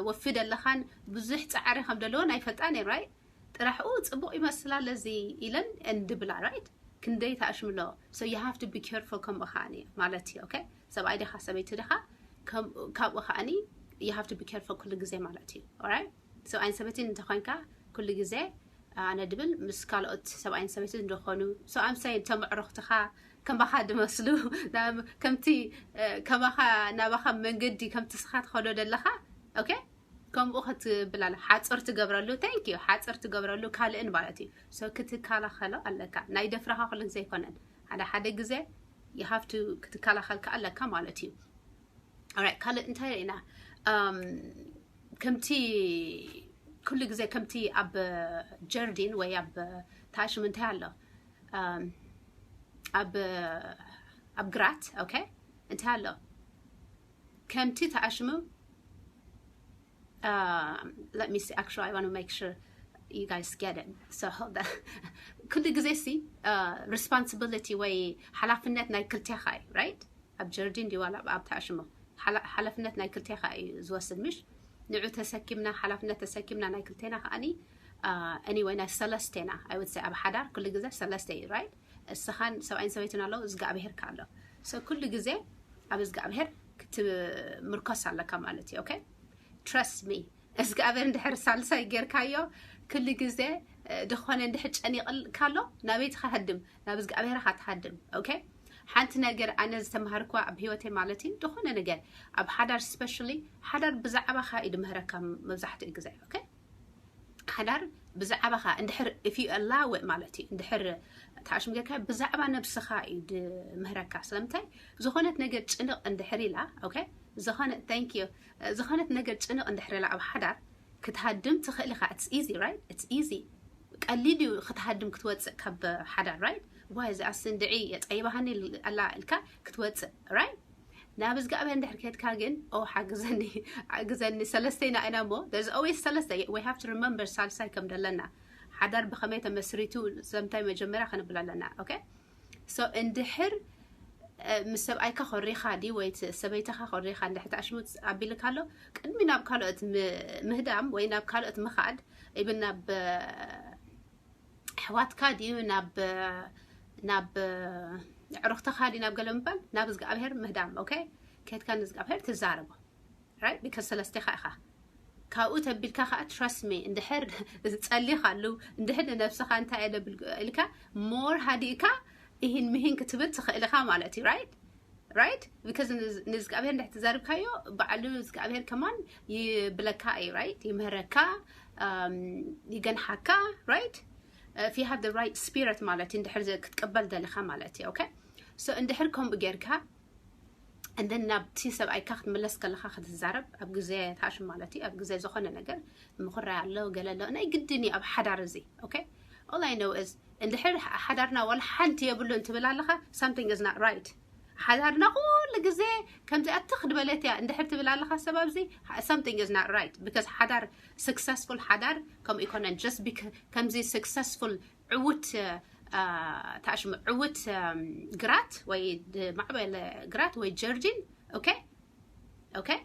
ወፊ ደለኻን ብዙሕ ፃዕሪ ከም ደለዎን ኣይፈልጣን እየን right። ጥራሕኡ ፅቡቅ ይመስላ ለዚ ኢለን እንድብላ right። ክንደይ ታሽምሎ so you have to be careful ከምኡ ከዓኒ ማለት እዩ። Okay፣ ሰብኣይ ዲኻ ሰበይቲ ዲኻ ካብኡ ከዓኒ you have to be careful ኩሉ ግዜ ማለት እዩ። Alright፣ ሰብኣይን ሰበይትን እንተኾንካ ኩሉ ግዜ ኣነ ድብል ምስ ካልኦት ሰብኣይን ሰበይትን እንደኾኑ so I'm saying ተመዕሮኽትኻ ከማኻ ድመስሉ ከምቲ ከማኻ ናባኻ መንገዲ ከምቲ ስኻ ትኸዶ ደለኻ okay ከምኡ ክትብል ኣለ ሓፅር ትገብረሉ thank you ሓፅር ትገብረሉ ካልእን ማለት እዩ። So ክትከላኸሎ ኣለካ ናይ ደፍረኻ ኩሉ ግዜ ኣይኮነን ሓደ ሓደ ግዜ you have to ክትከላኸልካ ኣለካ ማለት እዩ። Alright ካልእ እንታይ ርኢና ከምቲ ኩሉ ግዜ ከምቲ ኣብ ጀርዲን ወይ ኣብ ታሽም እንታይ ኣሎ ኣብ ኣብ ግራት okay እንታይ ኣሎ ከምቲ ተኣሽሙ let me see actually I want to make sure you guys get it so ኩሉ ግዜ ሲ responsibility ወይ ሓላፍነት ናይ ክልቴኻ እዩ right ኣብ ጀርዲን ድዩ ዋላ ኣብ ተኣሽሙ ሓላፍነት ናይ ክልቴኻ እዩ ዝወስድ ምሽ ንዑ ተሰኪምና ሓላፍነት ተሰኪምና ናይ ክልቴና ከዓኒ anyway ናይ ሰለስቴና I would say ኣብ ሓዳር ኩሉ ግዜ ሰለስተ እዩ right እስኻን ሰብኣይን ሰበይትን ኣለዉ እዝጋኣብሄር ከ ኣሎ so ኩሉ ግዜ ኣብ እዝጋኣብሄር ክትምርኮስ ኣለካ ማለት እዩ okay trust me እዝጋኣብሄር እንድሕር ሳልሳይ ጌርካዮ ኩሉ ግዜ ድኾነ እንድሕር ጨኒቕልካ ኣሎ ናበይ ትኸድም ናብ እዝጋኣብሄር ኻ ትኸድም okay ሓንቲ ነገር ኣነ ዝተምሃርኳ ኣብ ህይወተይ ማለት እዩ ዝኾነ ነገር ኣብ ሓዳር specially ሓዳር ብዛዕባኻ እዩ ድምህረካ መብዛሕትኡ ግዜ okay ሓዳር ብዛዕባኻ እንድሕር if you allow it ማለት እዩ። እንድሕር ተሓሽም ጌርካ ብዛዕባ ነብስኻ እዩ ድምህረካ። ስለምንታይ? ዝኾነት ነገር ጭንቕ እንድሕር ኢላ፣ okay? ዝኾነ thank you ዝኾነት ነገር ጭንቕ እንድሕር ኢላ ኣብ ሓዳር ክትሃድም ትኽእል ኢኻ። It's easy, right? It's easy። ቀሊል እዩ ክትሃድም ክትወፅእ ካብ ሓዳር፣ right? ዋይ እዚኣ ስንድዒ የፀይባሃኒ ኣላ ኢልካ ክትወፅእ፣ right? ናብ እግዚኣብሔር እንድሕር ከድካ ግን ኦ ሓግዘኒ ሓግዘኒ ሰለስተይና ኢና እሞ there's always ሰለስተ we have to remember ሳልሳይ ከም ደለና ሓዳር ብኸመይ ተመስሪቱ ስለምንታይ መጀመርያ ክንብል ኣለና። Okay? So እንድሕር ምስ ሰብኣይካ ኮሪኻ ዲ ወይ ሰበይትኻ ኮሪኻ እንድሕር ተኣሽሙት ኣቢልካ ኣሎ ቅድሚ ናብ ካልኦት ምህዳም ወይ ናብ ካልኦት ምኻድ ኢብን ናብ ኣሕዋትካ ድዩ ናብ ናብ ኣዕሩኽትኻ ድዩ ናብ ገለ ምባል ናብ እግዚኣብሔር ምህዳም። Okay? ከድካ ንእግዚኣብሔር ትዛረቦ፣ right? Because ሰለስቴኻ ኢኻ። ካብኡ ተቢልካ ከዓ trust me እንድሕር ዝጸሊኻሉ እንድሕር ንነብስኻ እንታይ እየ ደብል ኢልካ more ሃዲእካ ይህን ምሂን ክትብል ትኽእል ኢኻ ማለት እዩ። Right? Right? Because ንእግዚኣብሔር እንድሕር ትዛርብካዮ ባዕሉ እግዚኣብሔር ከማን ይብለካ እዩ። Right? ይምህረካ፣ ይገንሓካ። Right? If you have the right spirit ማለት እዩ እንድሕር ክትቅበል ደሊኻ ማለት እዩ። Okay? So እንድሕር ከምኡ ጌርካ እንደ ናብቲ ሰብኣይካ ክትምለስ ከለኻ ክትዛረብ ኣብ ግዜ ታሽም ማለት እዩ ኣብ ግዜ ዝኾነ ነገር ምኹራይ ኣሎ ገለ ኣሎ ናይ ግድን እዩ ኣብ ሓዳር እዚ። Okay? All I know is እንድሕር ሓዳርና ወላ ሓንቲ የብሉን ትብል ኣለኻ something is not right። ሓዳርና ኩሉ ግዜ ከምዚኣ ትኽ ድበለት እያ እንድሕር ትብል ኣለኻ ሰብ ኣብዚ something is not right because ሓዳር successful ሓዳር ከምኡ ይኮነን just ከምዚ successful ዕውት ታሽሙ ዕውት ግራት ወይ ማዕበለ ግራት ወይ ጀርጂን። Okay? Okay?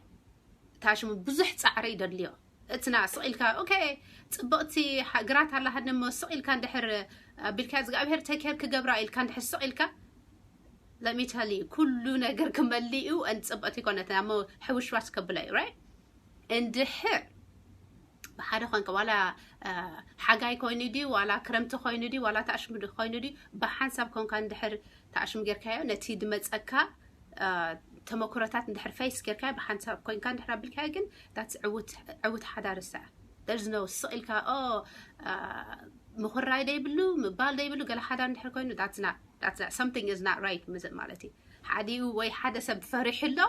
ታሽሙ ብዙሕ ፃዕሪ ይደድልዮ። እትና ስቕ ኢልካ okay ፅብቕቲ ግራት ኣላ ሃድሞ ስቕ ኢልካ እንድሕር ኣቢልካ እግዚኣብሔር take care ክገብራ ኢልካ እንድሕር ስቕ ኢልካ let me tell you ኩሉ ነገር ክመልእ እዩ። And ፅብቕቲ ይኮነት እሞ ሕውሽዋስ ከብላ እዩ። Right? እንድሕር ብሓደ ኮንካ ዋላ ሓጋይ ኮይኑ ድዩ ዋላ ክረምቲ ኮይኑ ድዩ ዋላ ታሽሙ ኮይኑ ድዩ ብሓንሳብ ኮንካ እንድሕር ታሽሙ ጌርካዮ ነቲ ድመፀካ ተመክሮታት እንድሕር face ጌርካዮ ብሓንሳብ ኮንካ እንድሕር ኣቢልካዮ ግን that's ዕውት ሓዳር እሳ there's no ስቕ ኢልካ ኦ ምኹራይ ደይብሉ ምባል ደይብሉ ገለ ሓዳር እንድሕር ኮይኑ that's not something is not right ማለት እዩ። ሓዲኡ ወይ ሓደ ሰብ ፈሪሑ ኣሎ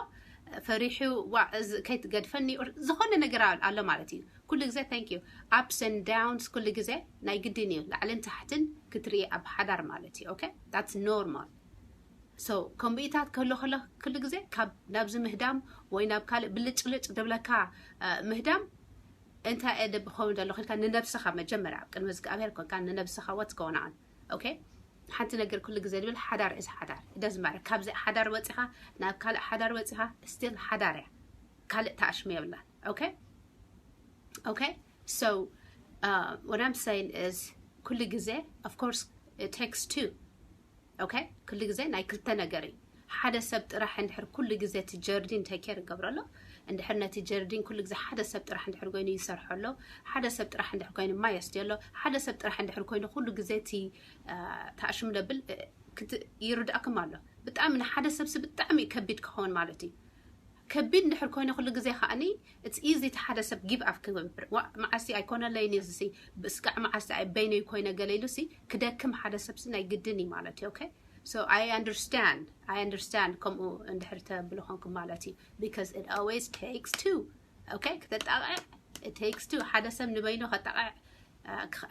ፈሪሑ ዋ እዚ ከይትገድፈኒ ዝኾነ ነገር ኣሎ ማለት እዩ። ኩሉ ግዜ thank you ups and downs ኩሉ ግዜ ናይ ግድን እዩ ላዕልን ታሕትን ክትርኢ ኣብ ሓዳር ማለት እዩ። Okay? That's normal። So ከምኡታት ክህሉ ከሎ ኩሉ ግዜ ካብ ናብዚ ምህዳም ወይ ናብ ካልእ ብልጭልጭ ድብለካ ምህዳም እንታይ እየ ደብኸውን ዘለኹ ኢልካ ንነብስኻ መጀመርያ ኣብ ቅድሚ እግዚኣብሔር ኮንካ ንነብስኻ what's going on። Okay? ሓንቲ ነገር ኩሉ ግዜ ድብል ሓዳር is ሓዳር ደዝማር ካብዚ ሓዳር ወፂኻ ናብ ካልእ ሓዳር ወፂኻ still ሓዳር እያ ካልእ ተኣሽሙ የብላን። Okay? Okay? So what I'm saying is ኩሉ ግዜ of course it takes two። Okay? ኩሉ ግዜ ናይ ክልተ ነገር እዩ። ሓደ ሰብ ጥራሕ እንድሕር ኩሉ ግዜ እቲ ጀርዲን take care ይገብረሎ እንድሕር ነቲ ጀርዲን ኩሉ ግዜ ሓደ ሰብ ጥራሕ እንድሕር ኮይኑ ይሰርሐሎ ሓደ ሰብ ጥራሕ እንድሕር ኮይኑ ማይ የስትየሎ ሓደ ሰብ ጥራሕ እንድሕር ኮይኑ ኩሉ ግዜ እቲ ታሽሙ ደብል ይርድኣኩም ኣሎ። ብጣዕሚ ንሓደ ሰብሲ ብጣዕሚ ከቢድ ክኸውን ማለት እዩ። ከቢድ እንድሕር ኮይነ ኩሉ ግዜ ከዓኒ it's easy እቲ ሓደ ሰብ give up ክገብር መዓሲ ኣይኮነለይን እዚ ብስቃዕ መዓሲ በይነይ ኮይነ ገለ ኢሉሲ ክደክም ሓደ ሰብሲ ናይ ግድን እዩ ማለት እዩ። Okay? So I understand I understand ከምኡ እንድሕር ተብሉ ኮንኩም ማለት እዩ። Because it always takes two። Okay? ክተጣቕዕ it takes two ሓደ ሰብ ንበይኑ ከጣቕዕ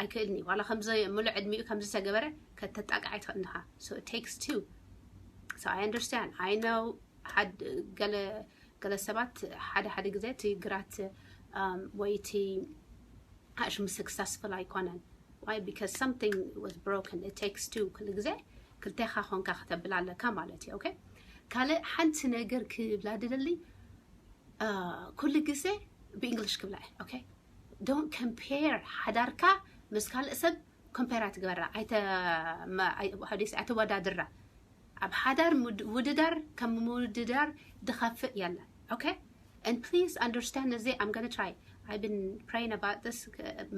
ኣይክእልን እዩ ዋላ ከምዚ ሙሉእ ዕድሚኡ ከምዚ ተገበረ ከተጣቅዓ ኣይትኽእልን ኢኻ። So it takes two። So I understand I know ገለ ሰባት ሓደ ሓደ ግዜ እቲ ግራት ወይ እቲ ኣሽሙ successful ኣይኮነን። Why? Because something was broken. It takes two። ኩሉ ግዜ ክልቴኻ ኮንካ ከተብል ኣለካ ማለት እዩ። Okay? ካልእ ሓንቲ ነገር ክብላ ድደሊ ኩሉ ግዜ ብእንግሊሽ ክብላ እየ። Okay? Don't compare ሓዳርካ ምስ ካልእ ሰብ compare ኣይትግበራ ኣይተወዳድራ። ኣብ ሓዳር ውድዳር ከም ምውድዳር ድኸፍእ የለን። Okay? And please understand እዚ I'm gonna try I've been praying about this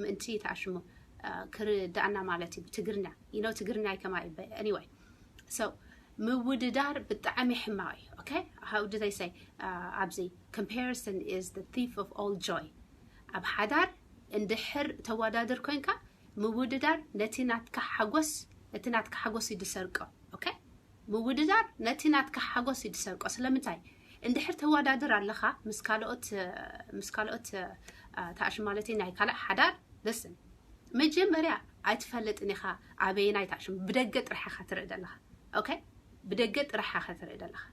ምእንቲ ተኣሽሙ ክርዳእና ማለት እዩ ብትግርኛ you know ትግርኛ ይከማ anyway። So ምውድዳር ብጣዕሚ ሕማቕ እዩ። Okay? How do they say ኣብዚ comparison is the thief of all joy። ኣብ ሓዳር እንድሕር ተወዳድር ኮይንካ ምውድዳር ነቲ ናትካ ሓጎስ ነቲ ናትካ ሓጎስ እዩ ዝሰርቆ። ኦኬ፣ ምውድዳር ነቲ ናትካ ሓጎስ እዩ ዝሰርቆ። ስለምንታይ? እንድሕር ተወዳድር ኣለኻ ምስ ካልኦት ምስ ካልኦት ተኣሽ ማለት ናይ ካልእ ሓዳር፣ ልስን፣ መጀመርያ ኣይትፈልጥን ኢኻ ኣበየናይ ተኣሽም። ብደገ ጥራሕ ኢኻ ትርኢ ዘለኻ። ኦኬ፣ ብደገ ጥራሕ ኢኻ ትርኢ ዘለኻ።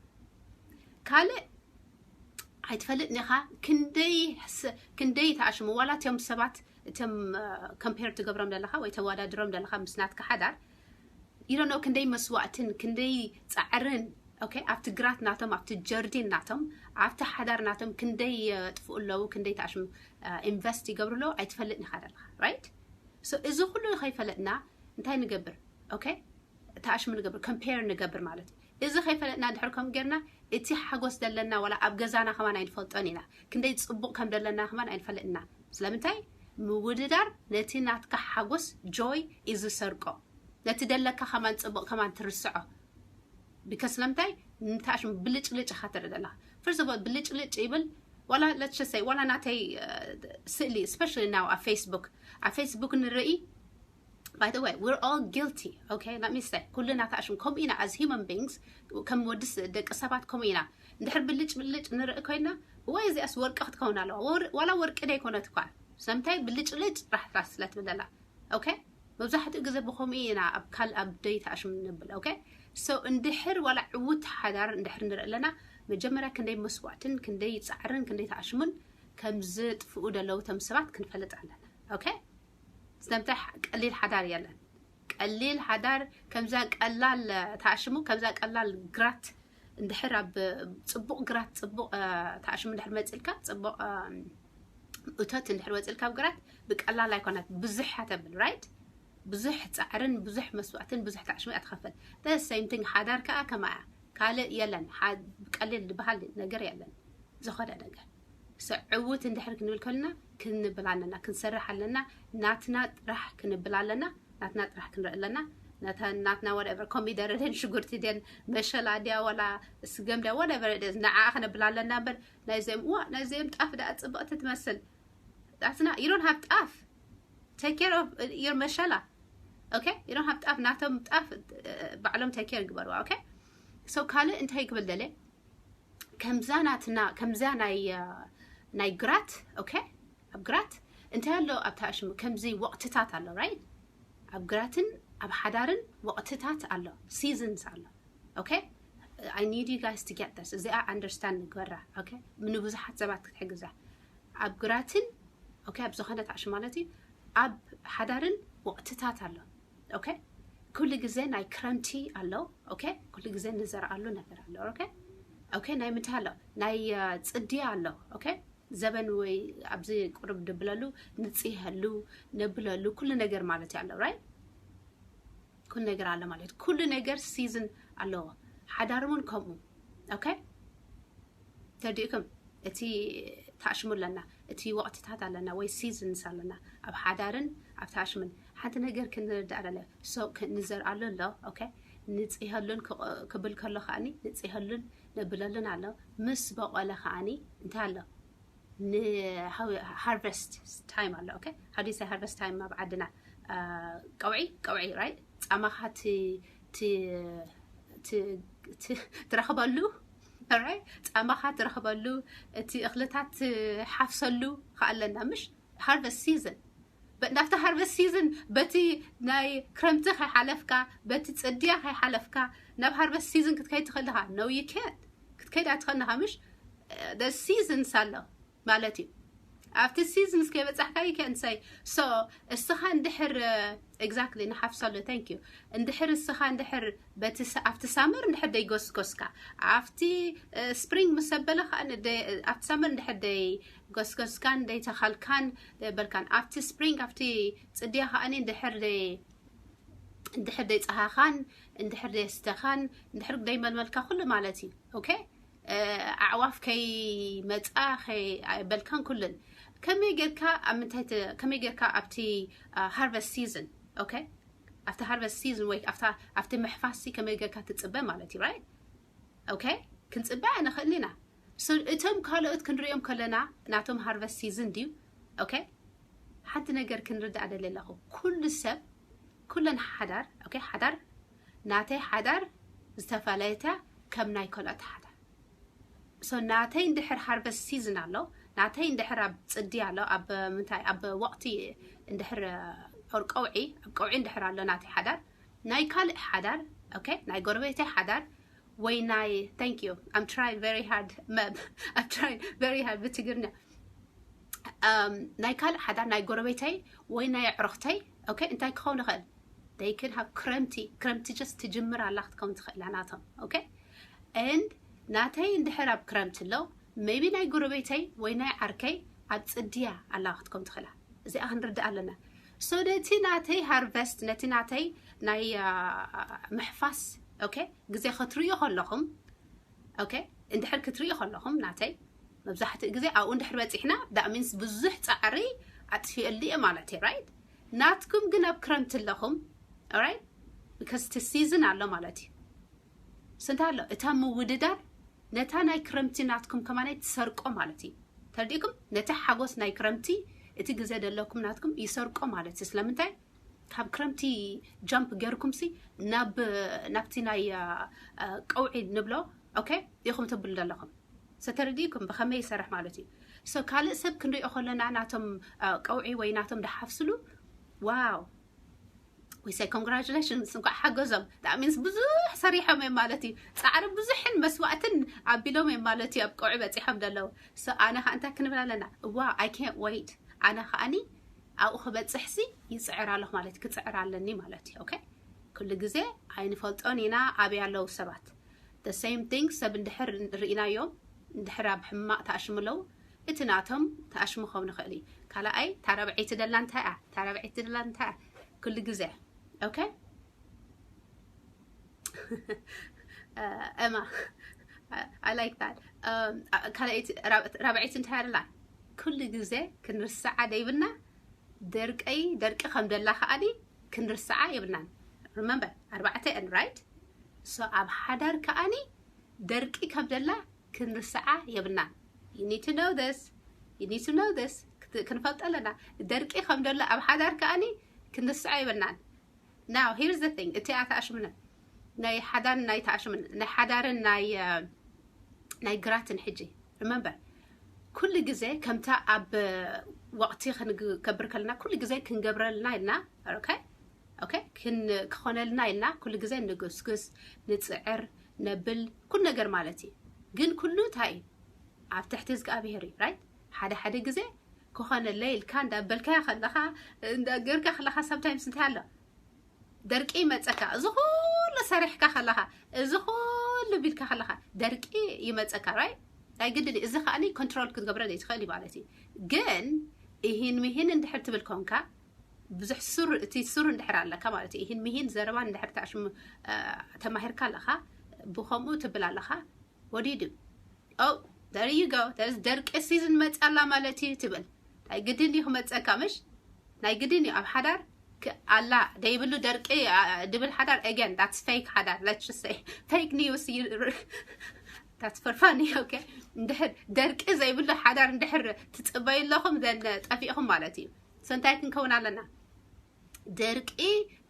ካልእ ኣይትፈልጥን ኢኻ ክንደይ ክንደይ ተኣሽሙ ዋላ እቶም ሰባት እቶም ኮምፔር ትገብሮም ዘለኻ ወይ ተወዳድሮም ዘለኻ ምስ ናትካ ሓዳር ኢሮኖ ክንደይ መስዋእትን ክንደይ ፃዕርን፣ ኦኬ፣ ኣብቲ ግራት ናቶም ኣብቲ ጀርዲን ናቶም ኣብቲ ሓዳር ናቶም ክንደይ የጥፍኡ ኣለዉ፣ ክንደይ ተኣሽሙ ኢንቨስት ይገብሩ ኣለዉ ኣይትፈልጥን ኢኻ ዘለኻ። ራይት? ሶ እዚ ኩሉ ከይፈለጥና እንታይ ንገብር? ኦኬ፣ ተኣሽሙ ንገብር፣ ኮምፔር ንገብር ማለት እዩ። እዚ ከይፈለጥና ድሕር ከም ጌርና እቲ ሓጎስ ዘለና ዋላ ኣብ ገዛና ከማን ኣይንፈልጦን ኢና። ክንደይ ፅቡቕ ከም ዘለና ከማን ኣይንፈልጥና። ስለምንታይ? ምውድዳር ነቲ ናትካ ሓጎስ ጆይ እዩ ዝሰርቆ። ነቲ ደለካ ከማን ፅቡቕ ከማን ትርስዖ። ቢካስ ስለምንታይ? ንተኣሽሙ ብልጭልጭ ኢኻ ትርኢ ዘለኻ። ፈርስት ኦፍ ኦል ብልጭልጭ ይብል። ዋላ ለትስ ሰይ ዋላ ናተይ ስእሊ ስፔሻሊ ናው ኣብ ፌስቡክ ኣብ ፌስቡክ ንርኢ። By the way, we're all guilty, okay? Let me say, ኩልና ተኣሽሙ ከምኡ ኢና። As human beings፣ ከም ወዲ ደቂ ሰባት ከምኡ ኢና። እንድሕር ብልጭ ብልጭ ንርኢ ኮይና፣ ወይ እዚኣስ ወርቂ ክትከውን ኣለዋ። ዋላ ወርቂ ደይኮነት እኳ፣ ስለምንታይ? ብልጭልጭ ራሕራሕ ስለ ትብል ዘላ። ኦኬ፣ መብዛሕትኡ ግዜ ብከምኡ ኢና ኣብ ካልእ ኣብ ደይ ተኣሽሙ ንብል። ኦኬ፣ ሶ እንድሕር ዋላ ዕውት ሓዳር እንድሕር ንርኢ ኣለና፣ መጀመርያ ክንደይ መስዋእትን ክንደይ ፃዕርን ክንደይ ተኣሽሙን ከም ዝጥፍኡ ዘለዉ እቶም ሰባት ክንፈልጥ ኣለና። ኦኬ፣ ስለምንታይ? ቀሊል ሓዳር የለን። ቀሊል ሓዳር ከምዛ ቀላል ተኣሽሙ ከምዛ ቀላል ግራት እንድሕር ኣብ ፅቡቕ ግራት ፅቡቕ ተኣሽሙ እንድሕር መፅልካ ፅቡቕ እቶት እንድሕር ወፅልካ ኣብ ግራት ብቀላል ኣይኮነት። ብዙሕ እያ ተብል፣ ራይት? ብዙሕ ፃዕርን ብዙሕ መስዋእትን ብዙሕ ተኣሽሙ እያ ትኸፈል። The same thing ሓዳር ከዓ ከማያ ካልእ የለን። ብቀሊል ዝበሃል ነገር የለን ዝኾነ ነገር። ስዕውት እንድሕር ክንብል ከለና ክንብል ኣለና፣ ክንሰርሕ ኣለና፣ ናትና ጥራሕ ክንብል ኣለና፣ ናትና ጥራሕ ክንርኢ ኣለና። ናትና whatever ኮሚደረ ደን ሽጉርቲ ደን መሸላ ድያ ዋላ ስገም ድያ whatever ንዓ ክንብል ኣለና እምበር ናይዚኦም ዋ ናይዚኦም ጣፍ ደኣ ፅብቕቲ ትመስል that's not you don't have ጣፍ take care of your መሸላ okay you don't have ጣፍ ናቶም ጣፍ ባዕሎም take care ግበርዋ okay so ካልእ እንታይ ክብል ደለ ከምዛ ናትና ከምዛ ናይ ናይ ግራት okay ኣብ ግራት እንታይ ኣሎ ኣብታ ሽሙ ከምዚ ወቕትታት ኣሎ right ኣብ ግራትን ኣብ ሓዳርን ወቕትታት ኣሎ seasons ኣሎ okay I need you guys to get this እዚኣ understand ንግበራ okay ንብዙሓት ሰባት ክትሕግዛ ኣብ ግራትን okay ኣብ ዝኾነት ኣሽ ማለት እዩ ኣብ ሓዳርን ወቕትታት ኣሎ okay ኩሉ ግዜ ናይ ክረምቲ ኣሎ okay ኩሉ ግዜ ንዘርኣሉ ነገር ኣሎ okay okay ናይ ምንታይ ኣሎ ናይ ፅድያ ኣሎ okay ዘበን ወይ ኣብዚ ቁርብ ድብለሉ ንፅህሉ ነብለሉ ኩሉ ነገር ማለት ኣሎ right ኩሉ ነገር ኣሎ ማለት ኩሉ ነገር season ኣለዎ ሓዳር እውን ከምኡ okay ተዲእኩም እቲ ታሽሙ ኣለና እቲ ወቅትታት ኣለና ወይ seasons ኣለና ኣብ ሓዳርን ኣብ ታሽምን ሓንቲ ነገር ክንርዳእ ደለ so ንዘርኣሉ ኣሎ okay ንፅህሉን ክብል ከሎ ከዓኒ ንፅህሉን ነብለሉን ኣሎ ምስ በቆለ ከዓኒ እንታይ ኣሎ ን harvest time ኣሎ okay how do you say harvest time ኣብ ዓድና ቀውዒ ቀውዒ right ፃማኻ ትረኽበሉ right ፃማኻ ትረኽበሉ እቲ እኽልታት ትሓፍሰሉ ከኣለና ምሽ harvest season ናብቲ harvest season በቲ ናይ ክረምቲ ከይሓለፍካ በቲ ፅድያ ከይሓለፍካ ናብ harvest season ክትከይድ ትኽእልኻ no you can't ክትከይድ ኣይትኽእልኻ ምሽ seasons ኣሎ ማለት እዩ ኣብቲ seasons ከይበፃሕካ you can't say so እስኻ እንድሕር exactly ንሓፍሰሉ thank you እንድሕር እስኻ እንድሕር በቲ ኣብቲ summer እንድሕር ደይጎስጎስካ ኣብቲ spring ምስ ኣበለ ከዓ ኣብቲ summer እንድሕር ደይጎስጎስካን ደይተኸልካን ደይበልካን ኣብቲ spring ኣብቲ ፅድያ ከዓኒ እንድሕር ደይ እንድሕር ደይፀሃኻን እንድሕር ደየስተኻን እንድሕር ደይመልመልካ ኩሉ ማለት እዩ okay ኣዕዋፍ ከይመፃ በልካን ኩሉን ከመይ ጌርካ ኣብ ምንታይ ከመይ ጌርካ ኣብቲ harvest season okay ኣብቲ harvest season ወይ ኣብቲ ምሕፋሲ ከመይ ጌርካ ትፅበ ማለት እዩ right okay ክንፅበ ኣይንኽእል ኢና እቶም ካልኦት ክንሪኦም ከለና ናቶም harvest season ድዩ okay ሓንቲ ነገር ክንርዳእ ደልየ ኣለኹ። ኩሉ ሰብ፣ ኩለን ሓዳር፣ okay፣ ሓዳር፣ ናተይ ሓዳር ዝተፈለየት እያ ከም ናይ ካልኦት ሓዳር። So ናተይ እንድሕር harvest season ኣሎ፣ ናተይ እንድሕር ኣብ ፅዲ ኣሎ፣ ኣብ ምንታይ፣ ኣብ ወቕቲ እንድሕር፣ or ቀውዒ፣ ኣብ ቀውዒ እንድሕር ኣሎ ናተይ ሓዳር፣ ናይ ካልእ ሓዳር፣ okay፣ ናይ ጎረቤተይ ሓዳር ወይ ናይ፣ thank you, I'm trying very hard, መብ I'm trying very hard ብትግርኛ። ናይ ካልእ ሓዳር፣ ናይ ጎረቤተይ ወይ ናይ ኣዕሩኽተይ፣ okay፣ እንታይ ክኸውን ይኽእል? They can have ክረምቲ፣ ክረምቲ just ትጅምር ኣላ ክትከውን ትኽእል እያ ናቶም፣ okay? And ናተይ እንድሕር ኣብ ክረምቲ ኣሎ፣ maybe ናይ ጎረቤተይ ወይ ናይ ዓርከይ ኣብ ፅድያ ኣላ ክትከውን ትኽእላ። እዚኣ ክንርዳእ ኣለና። So ነቲ ናተይ harvest፣ ነቲ ናተይ ናይ ምሕፋስ፣ okay፣ ግዜ ክትርእዩ ከለኹም፣ okay፣ እንድሕር ክትርእዩ ከለኹም ናተይ፣ መብዛሕትኡ ግዜ ኣብኡ እንድሕር በፂሕና፣ that means ብዙሕ ፃዕሪ ኣጥፊኤሉ እየ ማለት እዩ፣ right? ናትኩም ግን ኣብ ክረምቲ ኣለኹም፣ right? Because እቲ season ኣሎ ማለት እዩ። ስንታ ኣሎ እታ ምውድዳር ነታ ናይ ክረምቲ ናትኩም ከማናይ ትሰርቆ ማለት እዩ። ተርዲእኩም፣ ነቲ ሓጎስ ናይ ክረምቲ እቲ ግዜ ዘለኩም ናትኩም ይሰርቆ ማለት እዩ። ስለምንታይ? ካብ ክረምቲ jump ገርኩም ሲ ናብ ናብቲ ናይ ቀውዒ ንብሎ፣ okay፣ ኢኹም ትብሉ ዘለኹም። ሰተርዲእኩም ብኸመይ ይሰርሕ ማለት እዩ። So ካልእ ሰብ ክንሪኦ ከለና ናቶም ቀውዒ ወይ ናቶም ድሓፍስሉ፣ wow፣ we say congratulations፣ እንኳዕ ሓገዞም። That means ብዙሕ ሰሪሖም እዮም ማለት እዩ። ፃዕሪ ብዙሕን መስዋእትን ኣቢሎም እዮም ማለት እዩ ኣብ ቀውዒ በፂሖም ዘለዉ። So ኣነ ከዓ እንታይ ክንብል ኣለና? እዋ፣ I can't wait፣ ኣነ ከዓኒ ኣብኡ ክበፅሕ ሲ ይፅዕር ኣለኹ ማለት፣ ክፅዕር ኣለኒ ማለት እዩ። Okay፣ ኩሉ ግዜ ኣይንፈልጦን ኢና ኣበይ ኣለዉ ሰባት። The same thing፣ ሰብ እንድሕር ርኢናዮም፣ እንድሕር ኣብ ሕማቕ ተኣሽሙ ኣለዉ፣ እቲ ናቶም ተኣሽሙ ክኸውን ይኽእል እዩ። ካልኣይ፣ እታ ራብዐይቲ ደላ እንታይ እያ? እታ ራብዐይቲ ደላ እንታይ እያ? ኩሉ ግዜ፣ okay? ኤማ፣ I like that። ካልኣይቲ፣ ራብዐይቲ እንታይ ኣላ? ኩሉ ግዜ ክንርስዓ ደይብና፣ ደርቀይ፣ ደርቂ ከም ደላ ከኣኒ ክንርስዓ የብልናን። Remember፣ ኣርባዕተ እየን፣ right? So ኣብ ሓዳር ከኣኒ ደርቂ ከም ደላ ክንርስዓ የብልናን። You need to know this። You need to know this። ክንፈልጦ ኣለና። ደርቂ ከም ደሎ ኣብ ሓዳር ከኣኒ ክንርስዓ የብልናን። Now here's the thing፣ እቲኣ ተኣሽምነ ናይ ሓዳርን ናይ ተኣሽምን ናይ ሓዳርን ናይ ናይ ግራትን ሕጂ፣ remember፣ ኩሉ ግዜ ከምታ ኣብ ወቕቲ ክንገብር ከለና ኩሉ ግዜ ክንገብረልና ኢልና፣ okay፣ okay፣ ክኾነልና ኢልና ኩሉ ግዜ ንጉስጉስ፣ ንፅዕር፣ ነብል፣ ኩሉ ነገር ማለት እዩ። ግን ኩሉ እንታይ እዩ? ኣብ ትሕቲ እግዚኣብሔር እዩ፣ right? ሓደ ሓደ ግዜ ክኾነለይ ኢልካ እንዳበልካያ ከለኻ፣ እንዳገርካ ከለኻ፣ sometimes እንታይ ኣሎ? ደርቂ ይመፀካ። እዚ ኩሉ ሰሪሕካ ከለኻ፣ እዚ ኩሉ ቢልካ ከለኻ ደርቂ ይመፀካ፣ right? ኣይግድን እዩ። እዚ ከዓኒ control ክትገብረ ዘይትኽእል እዩ ማለት እዩ። ግን እሂን ምሂን እንድሕር ትብል ኮንካ፣ ብዙሕ ሱር፣ እቲ ሱር እንድሕር ኣለካ ማለት እዩ። እሂን ምሂን ዘረባን እንድሕር ተኣሽሙ ተማሂርካ ኣለኻ፣ ብኸምኡ ትብል ኣለኻ። What do you do? Oh, there you go። There's ደርቂ season መፅያ ኣላ ማለት እዩ ትብል። ናይ ግድን እዩ ክመፀካ፣ ምሽ? ናይ ግድን እዩ ኣብ ሓዳር ኣላ ደይብሉ ደርቂ ድብል ሓዳር። Again, that's fake ሓዳር። Let's just say fake news። That's for funny, okay? እንድሕር ደርቂ ዘይብሉ ሓዳር እንድሕር ትፅበዩ ኣለኹም፣ then ጠፊእኹም ማለት እዩ። So እንታይ ክንከውን ኣለና? ደርቂ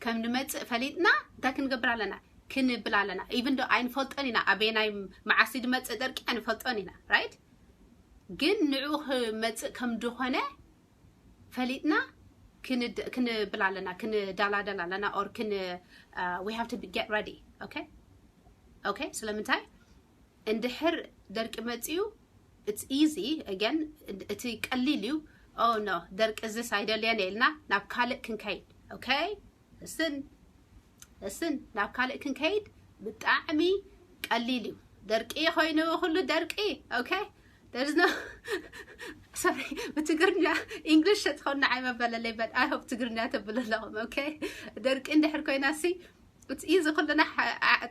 ከም ንመፅእ ፈሊጥና እንታይ ክንገብር ኣለና? ክንብል ኣለና። Even though ኣይንፈልጦን ኢና፣ ኣበየናይ መዓስ ድመፅእ ደርቂ ኣይንፈልጦን ኢና፣ right? ግን ንዑ ክመፅእ ከም ድኾነ ፈሊጥና ክንብል ኣለና፣ ክንደላደል ኣለና፣ or we have to get ready። Okay፣ okay። ስለምንታይ? እንድሕር ደርቂ መፅዩ፣ it's easy again፣ እቲ ቀሊል እዩ። Oh no፣ ደርቂ እዚስ ኣይደልየን ኢልና ናብ ካልእ ክንከይድ። Okay፣ እስን እስን ናብ ካልእ ክንከይድ ብጣዕሚ ቀሊል እዩ። ደርቂ ኮይኑ ኩሉ ደርቂ። Okay፣ there's no፣ sorry፣ ብትግርኛ፣ English ተትኾንና ኣይመበለለይ፣ but I hope ትግርኛ ተብሉ ኣለኹም። Okay፣ ደርቂ እንድሕር ኮይና ሲ፣ it's easy፣ ኩልና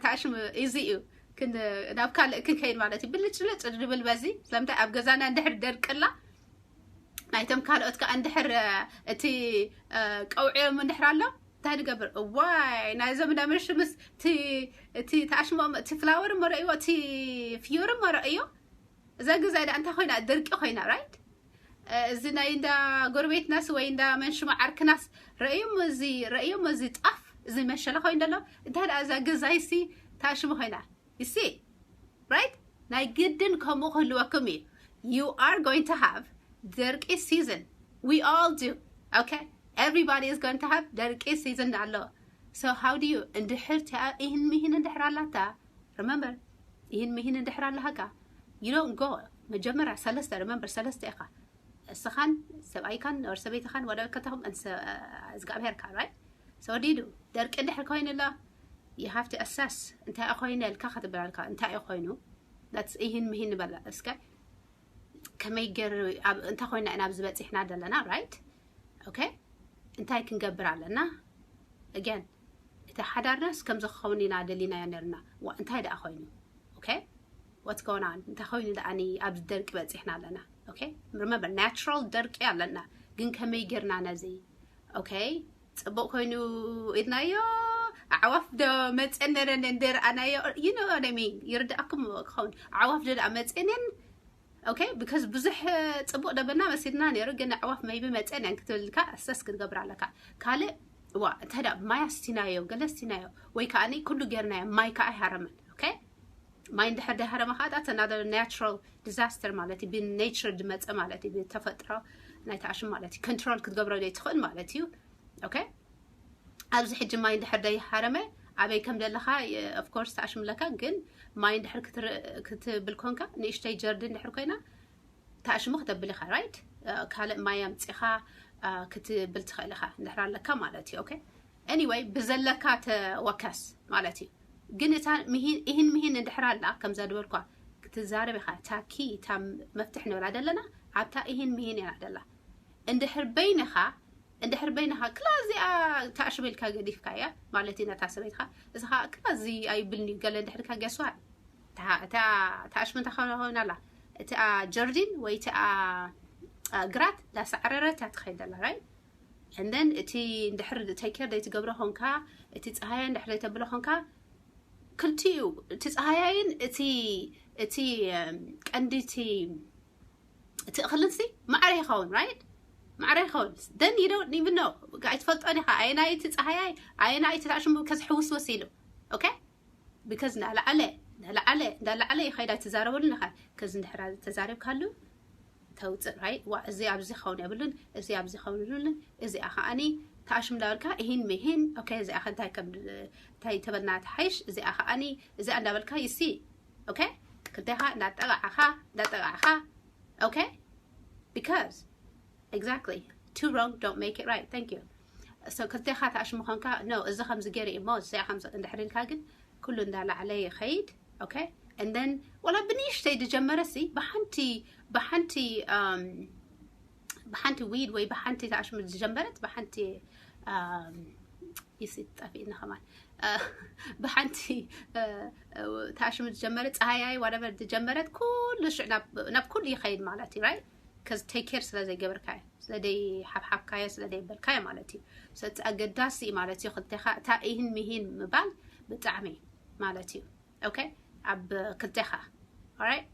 ተኣሽሙ easy እዩ። ናብ ካልእ ክንከይድ ማለት እዩ። ብልጭ ልጭ ድብል በዚ። ስለምንታይ? ኣብ ገዛና እንድሕር ደርቅላ፣ ናይቶም ካልኦት ከዓ እንድሕር እቲ ቀውዒኦም እንድሕር ኣሎ፣ እንታይ ንገብር? እዋይ፣ ናይዞም እንዳመሽምስ እቲ ተኣሽሞም፣ እቲ ፍላወር እሞ ረእይዎ፣ እቲ ፍዮር እሞ ረእዮ። እዛ ግዛ ዳ እንታይ ኮይና? ደርቂ ኮይና፣ right? እዚ ናይ እንዳ ጎረቤትናስ ወይ እንዳ መንሽማ ዓርክናስ ረእዮም እዚ ረእዮም እዚ ጣፍ እዚ መሸላ ኮይኑ ዘሎ እንታይ ደኣ እዛ ገዛይሲ ታሽሙ ኮይና ይሲ right ናይ ግድን ከምኡ ክህልወኩም እዩ you are going to have ደርቂ season we all do okay everybody is going to have ደርቂ season ኣሎ so how do you እንድሕር ትኣ ይህን ምሂን እንድሕር ኣላታ remember ይህን ምሂን እንድሕር ኣለሃካ you don't go መጀመርያ ሰለስተ remember ሰለስተ ኢኻ እስኻን ሰብኣይካን ወር ሰበይትኻን ወደ ከተኹም እግዚኣብሔር ካ right so ዲዱ ደርቂ እንድሕር ኮይኑ ኣሎ you have to assess እንታይ ኮይኑ ኢልካ ክትብላልካ እንታይ ኮይኑ that's ይህን ምሂን በላ እስከ ከመይ ገር እንታይ ኮይና ኢና ኣብዚ በፂሕና ዘለና right okay እንታይ ክንገብር ኣለና again እቲ ሓዳርናስ ከምዚ ክኸውን ኢና ደሊናዮ ነርና ዋ እንታይ ደኣ ኮይኑ okay what's going on እንታይ ኮይኑ ደኣኒ ኣብዚ ደርቂ በፂሕና ኣለና okay remember natural ደርቂ ኣለና ግን ከመይ ጌርና ነዚ okay ፅቡቅ ኮይኑ ኢድናዮ ኣዕዋፍ ዶ መፀን ነረን እንደረኣናዮ you know what I mean ይርዳእኩም ክኸውን ኣዕዋፍ ዶ ደኣ መፀንን okay because ብዙሕ ፅቡቅ ደበና መሲልና ነይሩ ግን ኣዕዋፍ maybe መፀን እየን ክትብልካ assess ክትገብር ኣለካ ካልእ ዋ እንታይ ዳ ማይ ኣስቲናዮ ገለ ኣስቲናዮ ወይ ከዓ ኩሉ ጌርናዮ ማይ ከዓ ኣይሃረመን okay ማይ እንድሕር ዳይሃረመ ከዓ that's another natural disaster ማለት እዩ ብnature ዝመፀ ማለት እዩ ብተፈጥሮ ናይ ተኣሽም ማለት እዩ control ክትገብሮ ዘይትኽእል ማለት እዩ okay ኣብዚ ሕጂ ማይ እንድሕር ዳይሃረመ ኣበይ ከም ዘለኻ of course ተኣሽምለካ ግን ማይ እንድሕር ክትብል ኮንካ ንእሽተይ ጀርዲ እንድሕር ኮይና ተኣሽሙ ክተብል ኢኻ right ካልእ ማይ ኣምፂኻ ክትብል ትኽእል ኢኻ እንድሕር ኣለካ ማለት እዩ okay anyway ብዘለካ ተወከስ ማለት እዩ ግን እታ ይህን ምሂን እንድሕር ኣላ ከምዛ ዝበልኳ ክትዛረብ ኢኻ እታ ኪ እታ መፍትሕ ንብላ ዘለና ኣብታ ይህን ምሂን ኢና ደላ እንድሕር በይንኻ እንድሕር በይንኻ ክላ እዚኣ ተኣሽበልካ ገዲፍካ እያ ማለት እዩ ነታ ሰበይትኻ እዚ ከዓ ክላ እዚ ኣይብልኒ ገለ እንድሕርካ ገስዋ እታ ተኣሽሙ እንተ ኮይና ኣላ እቲኣ ጀርዲን ወይ እቲኣ ግራት ዳሳዕረረት እያ ትኸይድ ዘላ right and then እቲ እንድሕር take care ዘይትገብሮ ኾንካ እቲ ፀሃያ እንድሕር ዘይተብሎ ኾንካ ክልቲኡ እቲ ፀሃያይን እቲ እቲ ቀንዲ እቲ እቲ እኽልን ሲ ማዕረ ይኸውን right ማዕረ ይኸውን then you don't even know ኣይትፈልጦን ኢኻ ኣየናይ እቲ ፀሃያይ ኣየናይ እቲ ተኣሽሙ ከዝሕውስ ወሲሉ okay because እንዳለዓለ እንዳለዓለ እንዳለዓለ ይኸይዳ ትዛረበሉ ኢኻ ከዚ እንድሕር ተዛሪብካሉ ተውፅእ right ዋ እዚ ኣብዚ ኸውን የብሉን እዚ ኣብዚ ኸውን የብሉን እዚኣ ከዓኒ ተኣሽም እንዳበልካ ይህን ምሂን okay እዚኣ ከ እንታይ ከም እንታይ ተበልና ትሓይሽ እዚኣ ከዓኒ እዚኣ እንዳበልካ you see okay ክልቴኻ እንዳጠቃዕኻ እንዳጠቃዕኻ okay because exactly two wrong don't make it right thank you so ክልቴኻ ተኣሽሙ ኾንካ no እዚ ከምዚ ገይሩ እሞ እዚኣ ከምዚ እንድሕር ኢልካ ግን ኩሉ እንዳላዕለ ይኸይድ okay and then ወላ ብንእሽተይ ዝጀመረ ሲ ብሓንቲ ብሓንቲ um ብሓንቲ weed ወይ ብሓንቲ ተኣሽሙ ዝጀመረት ብሓንቲ um ይሲ ጠፊእና ከማን ብሓንቲ ተኣሽሙ ዝጀመረ ፀሃያይ whatever ዝጀመረት ኩሉ ሽዕ ናብ ኩሉ ይኸይድ ማለት እዩ right ከዚ take care ስለ ዘይገበርካዮ ስለ ደይ ሓብሓብካዮ ስለ ደይበልካዮ ማለት እዩ ስለዚ ኣገዳሲ እዩ ማለት እዩ ክልቴኻ እታ ይህን ምሂን ምባል ብጣዕሚ ማለት እዩ okay ኣብ ክልቴኻ right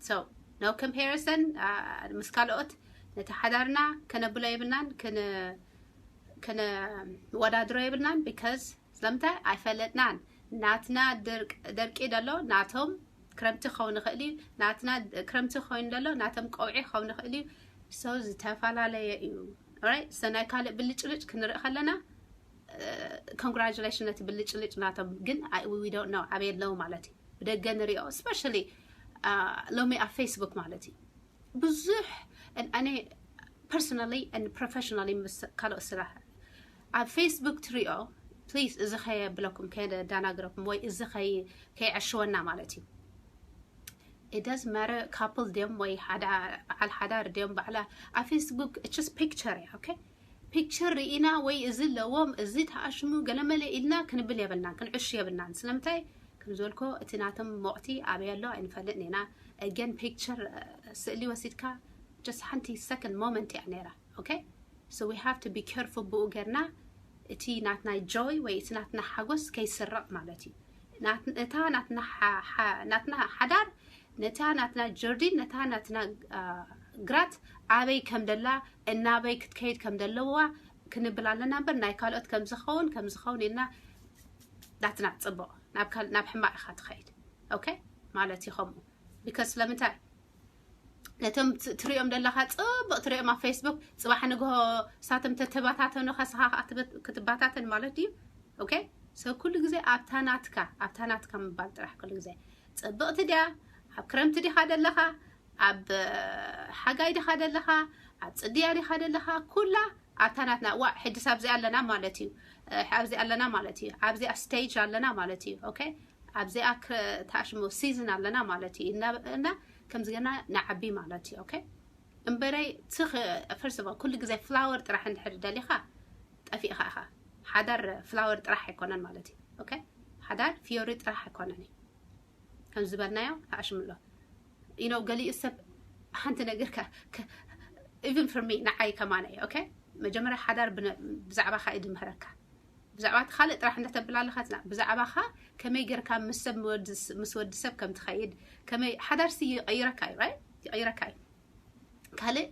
so no comparison ምስ ካልኦት ነቲ ሓዳርና ከነብሎ የብልናን ከነወዳድሮ የብልናን because ስለምንታይ ኣይፈለጥናን ናትና ደርቂ ደሎ ናቶም ክረምቲ ክኸውን ይኽእል እዩ ናትና ክረምቲ ክኸውን ደሎ ናቶም ቀውዒ ክኸውን ይኽእል እዩ so ዝተፈላለየ እዩ right so ናይ ካልእ ብልጭልጭ ክንርኢ ከለና congratulation ነቲ ብልጭልጭ ናቶም ግን we don't know ኣበይ ኣለዉ ማለት እዩ ብደገ ንሪኦ especially ሎሚ ኣብ ፌስቡክ ማለት እዩ ብዙሕ ኣነ personally and professionally ምስ ካልኦት ስራሕ ኣብ ፌስቡክ ትሪኦ please እዚ ከየብለኩም ከየዳናግረኩም ወይ እዚ ከይዕሽወና ማለት እዩ it doesn't matter couple ድዮም ወይ በዓል ሓዳር ድዮም በዓላ ኣብ ፌስቡክ just picture እያ okay picture ርኢና ወይ እዚ ኣለዎም እዚ ተኣሽሙ ገለመለ ኢልና ክንብል የብልናን ክንዕሽ የብልናን ስለምንታይ ከም ዝበልኮ እቲ ናቶም ሞቕቲ ኣበይ ኣሎ ኣይንፈልጥን ኢና again picture ስእሊ ወሲድካ just ሓንቲ second moment እያ ነይራ okay so we have to be careful ብኡ ጌርና እቲ ናትና joy ወይ እቲ ናትና ሓጎስ ከይስረቕ ማለት እዩ እታ ናትና ሓዳር ነታ ናትና ጀርዲን ነታ ናትና ግራት ኣበይ ከም ደላ እናበይ ክትከይድ ከም ዘለዋ ክንብል ኣለና እምበር ናይ ካልኦት ከም ዝኸውን ከም ዝኸውን ኢልና ዳትና ጽቡቕ ናብ ሕማቕ ኢኻ ትኸይድ። ኦኬ ማለት እዩ ከምኡ። ቢካስ ስለምንታይ ነቶም ትሪኦም ዘለኻ ጽቡቕ ትሪኦም ኣብ ፌስቡክ ጽባሕ ንግሆ ሳቶም ተተባታተኑ ከስኻ ክትባታተን ማለት እዩ። ኦኬ ሰው ኩሉ ግዜ ኣብታ ናትካ ኣብታ ናትካ ምባል ጥራሕ ኩሉ ግዜ ጽብቕቲ ድያ ኣብ ክረምቲ ዲኻ ዘለኻ ኣብ ሓጋይ ዲኻ ዘለኻ ኣብ ጽድያ ዲኻ ዘለኻ ኩላ ኣብታ ናትና ዋ ሕድስ ኣብዚ ኣለና ማለት እዩ። ኣብዚ ኣለና ማለት እዩ። ኣብዚኣ ስቴጅ ኣለና ማለት እዩ። ኦኬ ኣብዚኣ ታሽሞ ሲዝን ኣለና ማለት እዩ እና ከምዚ ገና ንዓቢ ማለት እዩ። ኦኬ እምበረይ ትኽ ፈርስት ኩሉ ግዜ ፍላወር ጥራሕ እንድሕር ደሊኻ ጠፊእኻ ኢኻ። ሓዳር ፍላወር ጥራሕ ኣይኮነን ማለት እዩ። ኦኬ ሓዳር ፊዮሪ ጥራሕ ኣይኮነን እዩ። ከም ዝበልናዮ ተኣሽምሎ ኢኖ ገሊኡ ሰብ ሓንቲ ነገር ኢቨን ፍር ሚ ንዓይ ከማነ እዩ። ኦኬ መጀመርያ ሓዳር ብዛዕባኻ እዩ ድምህረካ። ብዛዕባ እቲ ካልእ ጥራሕ እንዳተብል ኣለኻትና ብዛዕባኻ ከመይ ጌርካ ምስ ሰብ ምስ ወዲ ሰብ ከም ትኸይድ ከመይ ሓዳርሲ ይቐይረካ እዩ ራይት ይቐይረካ እዩ። ካልእ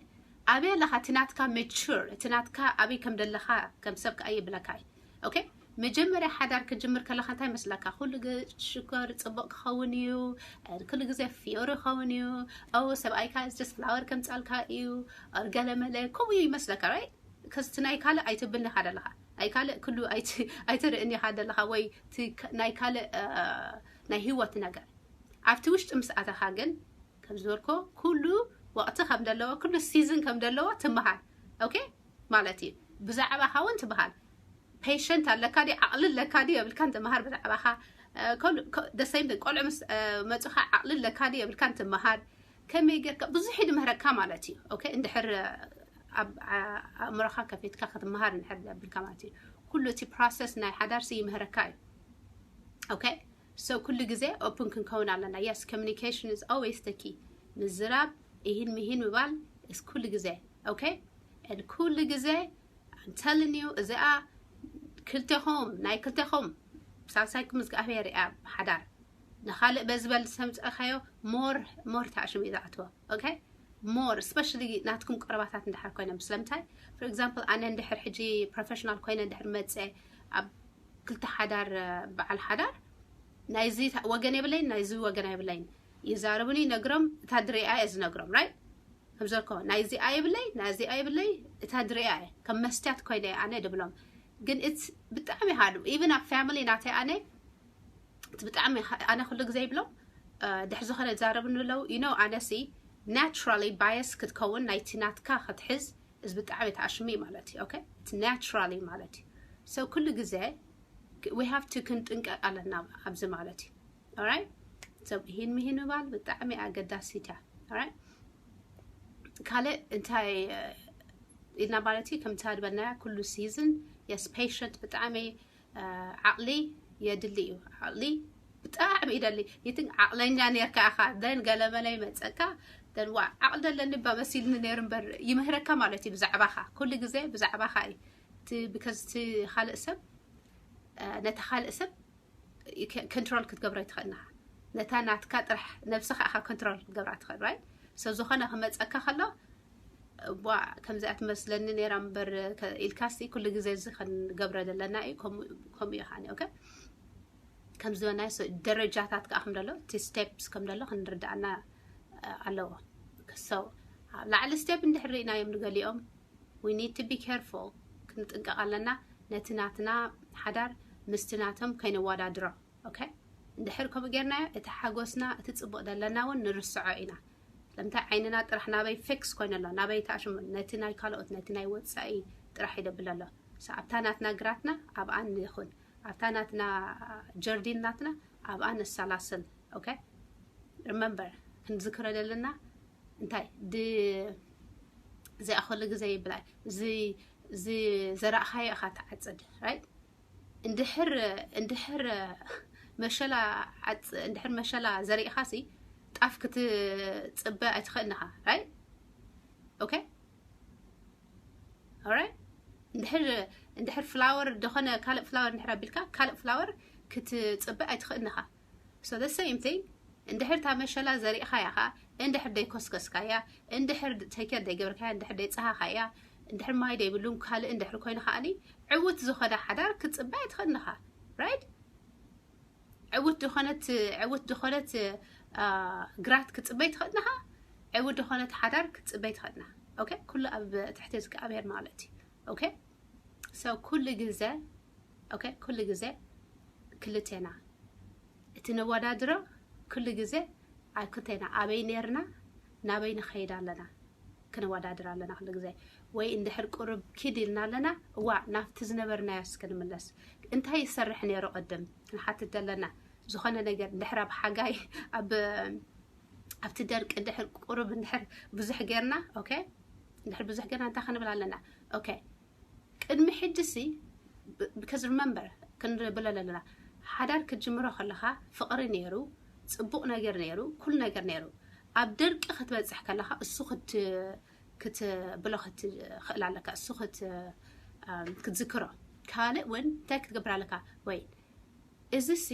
ኣበይ ኣለኻ እቲ ናትካ ሜቹር እቲ ናትካ ኣበይ ከም ደለኻ ከም ሰብ ከኣ ይብለካ እዩ። ኦኬ መጀመርያ ሓዳር ክጅምር ከለኻ እንታይ መስለካ ኩሉ ሽኮር ፅቡቅ ክኸውን እዩ። ኩሉ ግዜ ፍዮሪ ክኸውን እዩ። ኦ ሰብኣይካ ጀስት ፍላወር ከምፃልካ እዩ። ገለመለ ከምኡ እዩ ይመስለካ ራይት ከስቲ ናይ ካልእ ኣይትብልኒ ኢኻ ደለኻ ናይ ካልእ ኩሉ ኣይትርእኒ ኢኻ ደለኻ ወይ ናይ ካልእ ናይ ህይወት ነገር ኣብቲ ውሽጢ ምስ ኣተኻ ግን ከም ዝበልኮ ኩሉ ወቕቲ ከም ዘለዎ ኩሉ ሲዝን ከም ዘለዎ ትምሃር። ኦኬ ማለት እዩ። ብዛዕባኻ እውን ትምሃር። ፔሸንት ኣለካ ድዩ ዓቕሊ ኣለካ ድዩ የብልካን ትምሃር ብዛዕባኻ። ደሰይም ቆልዑ ምስ መፁኻ ዓቕሊ ኣለካ ድዩ የብልካን ትምሃር። ከመይ ጌርካ ብዙሕ ይድምህረካ ማለት እዩ። ኦኬ እንድሕር ኣብ ኣእምሮኻ ከፊትካ ክትምሃር እንድሕር ዘብልካ ማለት እዩ። ኩሉ እቲ ፕሮሰስ ናይ ሓዳርሲ ይምህረካ እዩ። ኦኬ ሰው ኩሉ ግዜ ኦፕን ክንከውን ኣለና። Yes communication is always the key። ምዝራብ ይህን ምሂን ምባል ኩሉ ግዜ ኦኬ ኩሉ ግዜ I'm telling you እዚኣ ክልቴኹም ናይ ክልቴኹም ሳልሳይኩም እግዚኣብሔር እያ ሓዳር ንኻልእ በዝበል ሰምፀእካዮ ሞር ሞር ተኣሽም እዩ ዝኣትዎ። ኦኬ ሞር ስፔሻሊ ናትኩም ቀረባታት እንድሕር ኮይኖም ስለምንታይ for example ኣነ እንድሕር ሕጂ ፕሮፌሽናል ኮይነ እንድሕር መፀ ኣብ ክልተ ሓዳር በዓል ሓዳር ናይዚ ወገን የብለይን ናይዚ ወገን የብለይን ይዛረቡኒ ነግሮም እታ ድሪኣ እየ ዝነግሮም ራይት ከምዘልኮ ናይዚ ኣይብለይ ናይዚ ኣይብለይ እታ ድሪኣ እየ ከም መስትያት ኮይነ ኣነ ድብሎም ግን it's ብጣዕሚ ሃሉ ኢቨን ኣብ ፋሚሊ ናተይ ኣነ ብጣዕሚ ኣነ ኩሉ ግዜ ይብሎም ድሕ ዝኾነ ዛረብ ንብለው you know ኣነሲ naturally bias ክትከውን ናይቲ ናትካ ክትሕዝ እዚ ብጣዕሚ ተኣሽሚ ማለት እዩ okay it's naturally ማለት እዩ so ኩሉ ግዜ we have to ክንጥንቀቅ ኣለና ኣብዚ ማለት እዩ alright so ይህን ምሂን ምባል ብጣዕሚ ኣገዳሲት እያ alright ካልእ እንታይ ኢልና ማለት እዩ ከምቲ ዝበልናያ ኩሉ season yes patient ብጣዕሚ ዓቕሊ የድሊ እዩ ዓቕሊ ብጣዕሚ ይደሊ ይትን ዓቕለኛ ነርካ ኢኻ ደን ገለመለ ይመፀካ ደን ዋ ዓቕሊ ደለኒ ባ መሲልኒ ነይሩ እምበር ይምህረካ ማለት እዩ ብዛዕባኻ ኩሉ ግዜ ብዛዕባኻ እዩ because እቲ ካልእ ሰብ ነቲ ካልእ ሰብ ኮንትሮል ክትገብሮ ኣይትኽእልንኻ ነታ ናትካ ጥራሕ ነብስኻ ኢኻ ኮንትሮል ክትገብራ ትኽእል right so ዝኾነ ክመፀካ ከሎ ዋ ከምዚኣ ትመስለኒ ነይራ እምበር ኢልካሲ ኩሉ ግዜ እዚ ክንገብረ ዘለና እዩ ከምኡ እዩ ከዓኒ okay ከም ዝበልናዮ ደረጃታት ከዓ ከም ደሎ እቲ ስቴፕስ ከም ደሎ ክንርዳእና ኣለዎ so ኣብ ላዕሊ ስቴፕ እንድሕር ርኢናዮም ንገሊኦም we need to be careful ክንጥንቀቕ ኣለና ነቲ ናትና ሓዳር ምስቲ ናቶም ከይነወዳድሮ okay እንድሕር ከምኡ ጌርናዮ እቲ ሓጎስና እቲ ፅቡቕ ዘለና እውን ንርስዖ ኢና ስለምንታይ ዓይንና ጥራሕ ናበይ ፌክስ ኮይኑ ኣሎ ናበይ ተኣሽሙ ነቲ ናይ ካልኦት ነቲ ናይ ወፃኢ ጥራሕ ይደብል ኣሎ ኣብታ ናትና ግራትና ኣብኣ ንኹን ኣብታ ናትና ጀርዲን ናትና ኣብኣ ነሰላስል okay remember ክንዝክሮ ዘለና እንታይ እዚኣ ኩሉ ግዜ ይብላ ዝዘራእኻዮ ኢኻ ትዓፅድ right እንድሕር እንድሕር መሸላ ዓፅ እንድሕር መሸላ ዘሪእኻሲ ጣፍ ክትፅበ ኣይትኽእልንኻ right okay alright እንድሕር እንድሕር ፍላወር ዝኾነ ካልእ ፍላወር እንድሕር ኣቢልካ ካልእ ፍላወር ክትፅበ ኣይትኽእልንኻ so the same thing እንድሕር እታ መሸላ ዘሪእኻያ ኸዓ እንድሕር ደይኮስከስካያ፣ እንድሕር ቴከር ደይገበርካያ፣ እንድሕር ደይፀሃኻያ፣ እንድሕር ማይ ደይብሉን ካልእ እንድሕር ኮይኑ ከዓኒ ዕውት ዝኾነ ሓዳር ክትፅበ ኣይትኽእልኻ። ራይት? ዕውት ዝኾነት ዕውት ዝኾነት ግራት ክትፅበይ ትኽእልኻ። ዕውት ዝኾነት ሓዳር ክትፅበይ ትኽእልና። ኦኬ፣ ኩሉ ኣብ ትሕቲ እግዚኣብሔር ማለት እዩ። ኦኬ፣ ሰው ኩሉ ግዜ ኦኬ፣ ኩሉ ግዜ ክልቴና እቲ ነወዳድሮ ኩሉ ግዜ ኣብ ክልቴና ኣበይ ነርና ናበይ ንኸይድ ኣለና። ክነወዳድር ኣለና ኩሉ ግዜ። ወይ እንድሕር ቁሩብ ኪድ ኢልና ኣለና፣ እዋ ናብቲ ዝነበርናዮ እስከ ንምለስ። እንታይ ይሰርሕ ነይሩ ቅድም ክንሓትት ዘለና። ዝኾነ ነገር እንድሕር ኣብ ሓጋይ ኣብ ኣብቲ ደርቂ እንድሕር ቁሩብ እንድሕር ብዙሕ ጌርና ኦኬ፣ እንድሕር ብዙሕ ጌርና እንታይ ክንብል ኣለና? ኦኬ፣ ቅድሚ ሕጂ ሲ because remember ክንብል ኣለና፣ ሓዳር ክትጅምሮ ከለኻ ፍቕሪ ነይሩ፣ ፅቡቕ ነገር ነይሩ፣ ኩሉ ነገር ነይሩ። ኣብ ደርቂ ክትበፅሕ ከለኻ እሱ ክትብሎ ክትኽእል ኣለካ፣ እሱ ክትዝክሮ። ካልእ እውን እንታይ ክትገብር ኣለካ? ወይ እዚ ሲ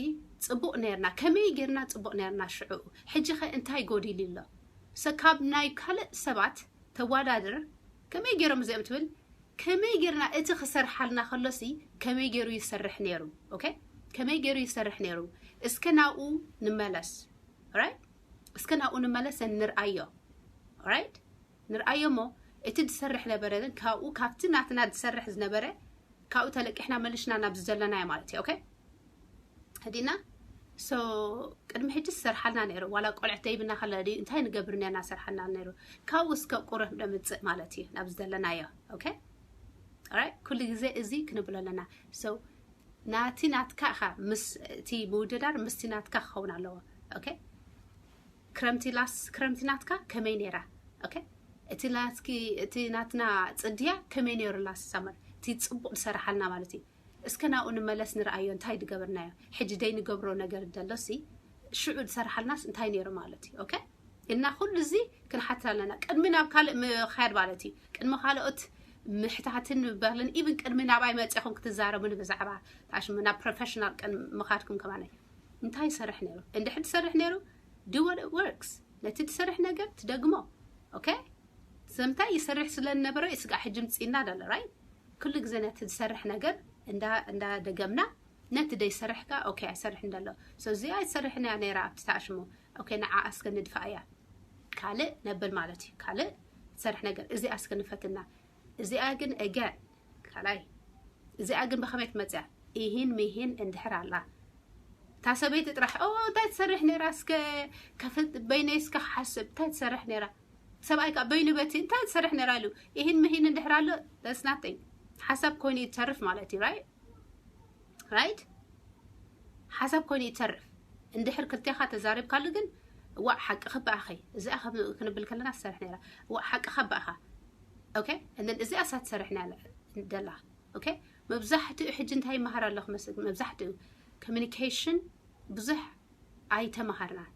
ፅቡቕ ነርና፣ ከመይ ጌርና ፅቡቕ ነርና ሽዑ፣ ሕጂ ኸ እንታይ ጎዲሉ ኣሎ? ሰካብ ናይ ካልእ ሰባት ተዋዳድር፣ ከመይ ገይሮም እዚኦም ትብል፣ ከመይ ጌርና እቲ ክሰርሓልና ከሎ ሲ ከመይ ገይሩ ይሰርሕ ነይሩ? ኦኬ፣ ከመይ ገይሩ ይሰርሕ ነይሩ? እስከ ናብኡ ንመለስ። ራይት፣ እስከ ናብኡ ንመለስ ንርኣዮ። ራይት፣ ንርኣዮ እሞ እቲ ዝሰርሕ ነበረ ካብኡ ካብቲ ናትና ዝሰርሕ ዝነበረ ካብኡ ተለቂሕና መሊስና ናብ ዘለናዮ ማለት እዩ። ኦኬ፣ ሕዲና ሶ ቅድሚ ሕጂ ዝሰርሓልና ነይሩ ዋላ ቆልዕት ደይብና ከለ ድዩ እንታይ ንገብር ነና ሰርሓልና ነይሩ። ካብኡ እስከ ቁሩብ ነምፅእ ማለት እዩ ናብ ዝደለናዮ። ኦኬ፣ ኦራይት፣ ኩሉ ግዜ እዚ ክንብሎ ኣለና። ሶ ናቲ ናትካ ኢኻ ምስ እቲ ምውድዳር ምስቲ ናትካ ክኸውን ኣለዎ። ኦኬ፣ ክረምቲ ላስ ክረምቲ ናትካ ከመይ ነይራ? ኦኬ፣ እቲ ናትኪ እቲ ናትና ፅድያ ከመይ ነይሩ? ላስ ሳመር እቲ ፅቡቕ ዝሰራሓልና ማለት እዩ። እስከ ናብኡ ንመለስ ንርኣዮ፣ እንታይ ድገበርናዮ? ሕጂ ደይ ንገብሮ ነገር ደሎሲ ሽዑ ዝሰራሓልናስ እንታይ ነይሩ ማለት እዩ? ኦኬ፣ እና ኩሉ እዚ ክንሓትት ኣለና ቅድሚ ናብ ካልእ ምኻድ ማለት እዩ። ቅድሚ ካልኦት ምሕታትን ምባልን ኢብን ቅድሚ ናባይ መፂኹም ክትዛረቡኒ ብዛዕባ ታሽሙ ናብ ፕሮፌሽናል ቅን ምኻድኩም ከማነ እንታይ ይሰርሕ ነይሩ? እንድሕር ትሰርሕ ነይሩ do what works፣ ነቲ ትሰርሕ ነገር ትደግሞ። ኦኬ፣ ዘምታይ ይሰርሕ ስለ ነበረ ስጋ ሕጂ ምፅና ደሎ ራይት። ኩሉ ግዜ ነቲ ዝሰርሕ ነገር እንዳ እንዳ ደገምና ነቲ ደይሰርሕ ከኣ ኦኬ ኣይሰርሕ እንደሎ። ሶ እዚኣ ኣይሰርሕን እያ ነይራ ኣብቲ ታሽሙ። ኦኬ፣ ንዓ እስከ ንድፋ እያ ካልእ ነብል ማለት እዩ። ካልእ ትሰርሕ ነገር እዚኣ እስከ ንፈትና። እዚኣ ግን እገ ካልኣይ እዚኣ ግን ብኸመይ ትመፅያ? ኢሂን ሚሂን እንድሕር ኣላ እታ ሰበይቲ ጥራሕ ኦ እንታይ ትሰርሕ ነይራ እስከ ከፍት በይነይ እስከ ክሓስብ እንታይ ትሰርሕ ነይራ? ሰብኣይ ከዓ በይኑ በቲ እንታይ ትሰርሕ ነይራ ኢሉ ኢሂን ሚሂን እንድሕር ኣሎ that's nothing ሓሳብ ኮይኑ ይተርፍ ማለት እዩ። ራይት ራይት ሓሳብ ኮይኑ ይተርፍ። እንድሕር ክልቴኻ ተዛሪብካሉ ግን እዋእ ሓቅኺ በኣኺ እዚኣ ከም ክንብል ከለና ትሰርሕ ነይራ እዋእ ሓቅኻ በኣኻ። ኦኬ፣ and then እዚኣ እሳ ትሰርሕ ነያ ደላ። ኦኬ፣ መብዛሕትኡ ሕጂ እንታይ ይመሃር ኣለኹ መስል መብዛሕትኡ ኮሚኒኬሽን ብዙሕ ኣይተመሃርናን።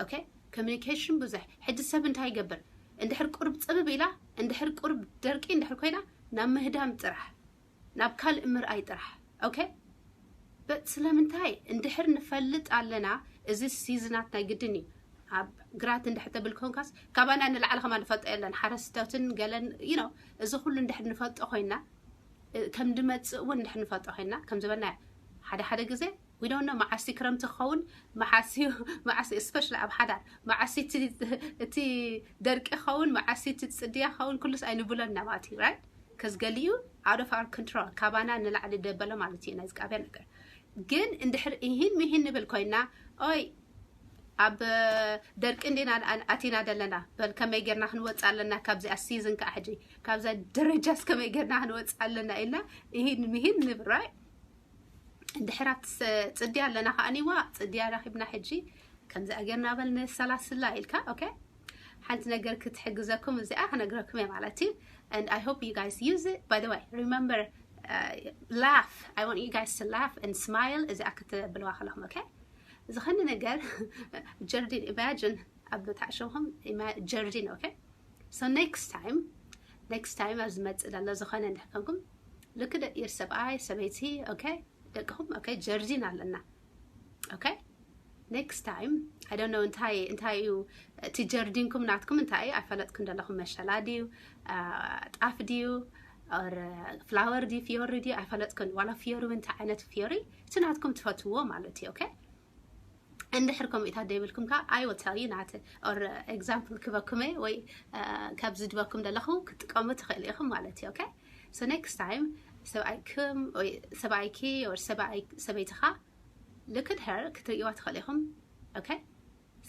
ኦኬ፣ ኮሚኒኬሽን ብዙሕ ሕጂ ሰብ እንታይ ይገብር እንድሕር ቁርብ ፅብብ ኢላ እንድሕር ቁርብ ደርቂ እንድሕር ኮይና ናብ ምህዳም ጥራሕ ናብ ካልእ ምርኣይ ጥራሕ። ኦኬ፣ but ስለምንታይ እንድሕር ንፈልጥ ኣለና እዚ ሲዝናት ናይ ግድን እዩ። ኣብ ግራት እንድሕር ተብል ኮንካስ ካባና ንላዕሊ ከማ ንፈልጦ የለን ሓረስቶትን ገለን you know እዚ ኩሉ እንድሕር ንፈልጦ ኮይና እ፣ ከም ድመፅእ እውን እንድሕር ንፈልጦ ኮይና ከም ዝበልና ሓደ ሓደ ግዜ we don't know መዓሲ ክረምቲ ክኸውን መዓሲ መዓሲ especially ኣብ ሓዳር መዓሲ እቲ- እቲ ደርቂ ክኸውን መዓሲ እቲ ፅድያ ክኸውን ኩሉስ ኣይንብሎን ኢና ማለት እዩ ራይት ከዚ ገሊኡ out of our control ካባና ንላዕሊ ደበሎ ማለት እዩ ናይ እግዚኣብሔር ነገር ግን እንድሕር እሂን ምሂን ንብል ኮይና ኦይ ኣብ ደርቂ እንዲና ኣቲና ዘለና በል ከመይ ጌርና ክንወፅእ ኣለና ካብዚኣ ሲዝን ከዓ ሕጂ ካብዛ ደረጃስ ከመይ ጌርና ክንወፅእ ኣለና ኢልና እሂን ምሂን ንብል ራይት እንድሕር ኣብቲ ሰ- ፅድያ ኣለና ከዓኒዋ ፅድያ ረኪብና ሕጂ ከምዚ ኣገርና በል ንሰላስላ ኢልካ ኦኬ ሓንቲ ነገር ክትሕግዘኩም እዚኣ ክነግረኩም እየ ማለት እዩ and I hope you guys use it by the way remember uh, laugh I want you guys to laugh and smile እዚኣ ክትብልዋ ከለኹም okay ዝኾነ ነገር ጀርዲን imagine ኣብ ታዕሽኹም ጀርዲን okay so next time next time ኣብ ዝመፅእ ዘሎ ዝኾነ እንድሕር ኮንኩም ልክደ your ሰብኣይ ሰበይቲ okay ደቅኹም okay ጀርዲን ኣለና okay Next time, I don't know እንታይ እንታይ እዩ እቲ ጀርዲንኩም ናትኩም እንታይ እዩ ኣይፈለጥኩን ዘለኹም። መሸላ ድዩ፣ ጣፍ ድዩ፣ ፍላወር ድዩ፣ ፍዮሪ ድዩ ኣይፈለጥኩን። ዋላ ፍዮሪ እውን እንታይ ዓይነት ፍዮሪ እቲ ናትኩም ትፈትዎ ማለት እዩ። ኦኬ፣ እንድሕር ከምኡታት ደይብልኩም ከ I will tell you ናተ or example ክበኩመ ወይ ካብ ዝድበኩም ዘለኹ ክትጥቀሙ ትኽእሉ ኢኹም ማለት እዩ። ኦኬ፣ so next time ሰብኣይኩም ወይ ሰብኣይኪ or ሰብኣይ ሰበይትኻ look at her ክትርእይዋ ትኽእሉ ኢኹም። ኦኬ፣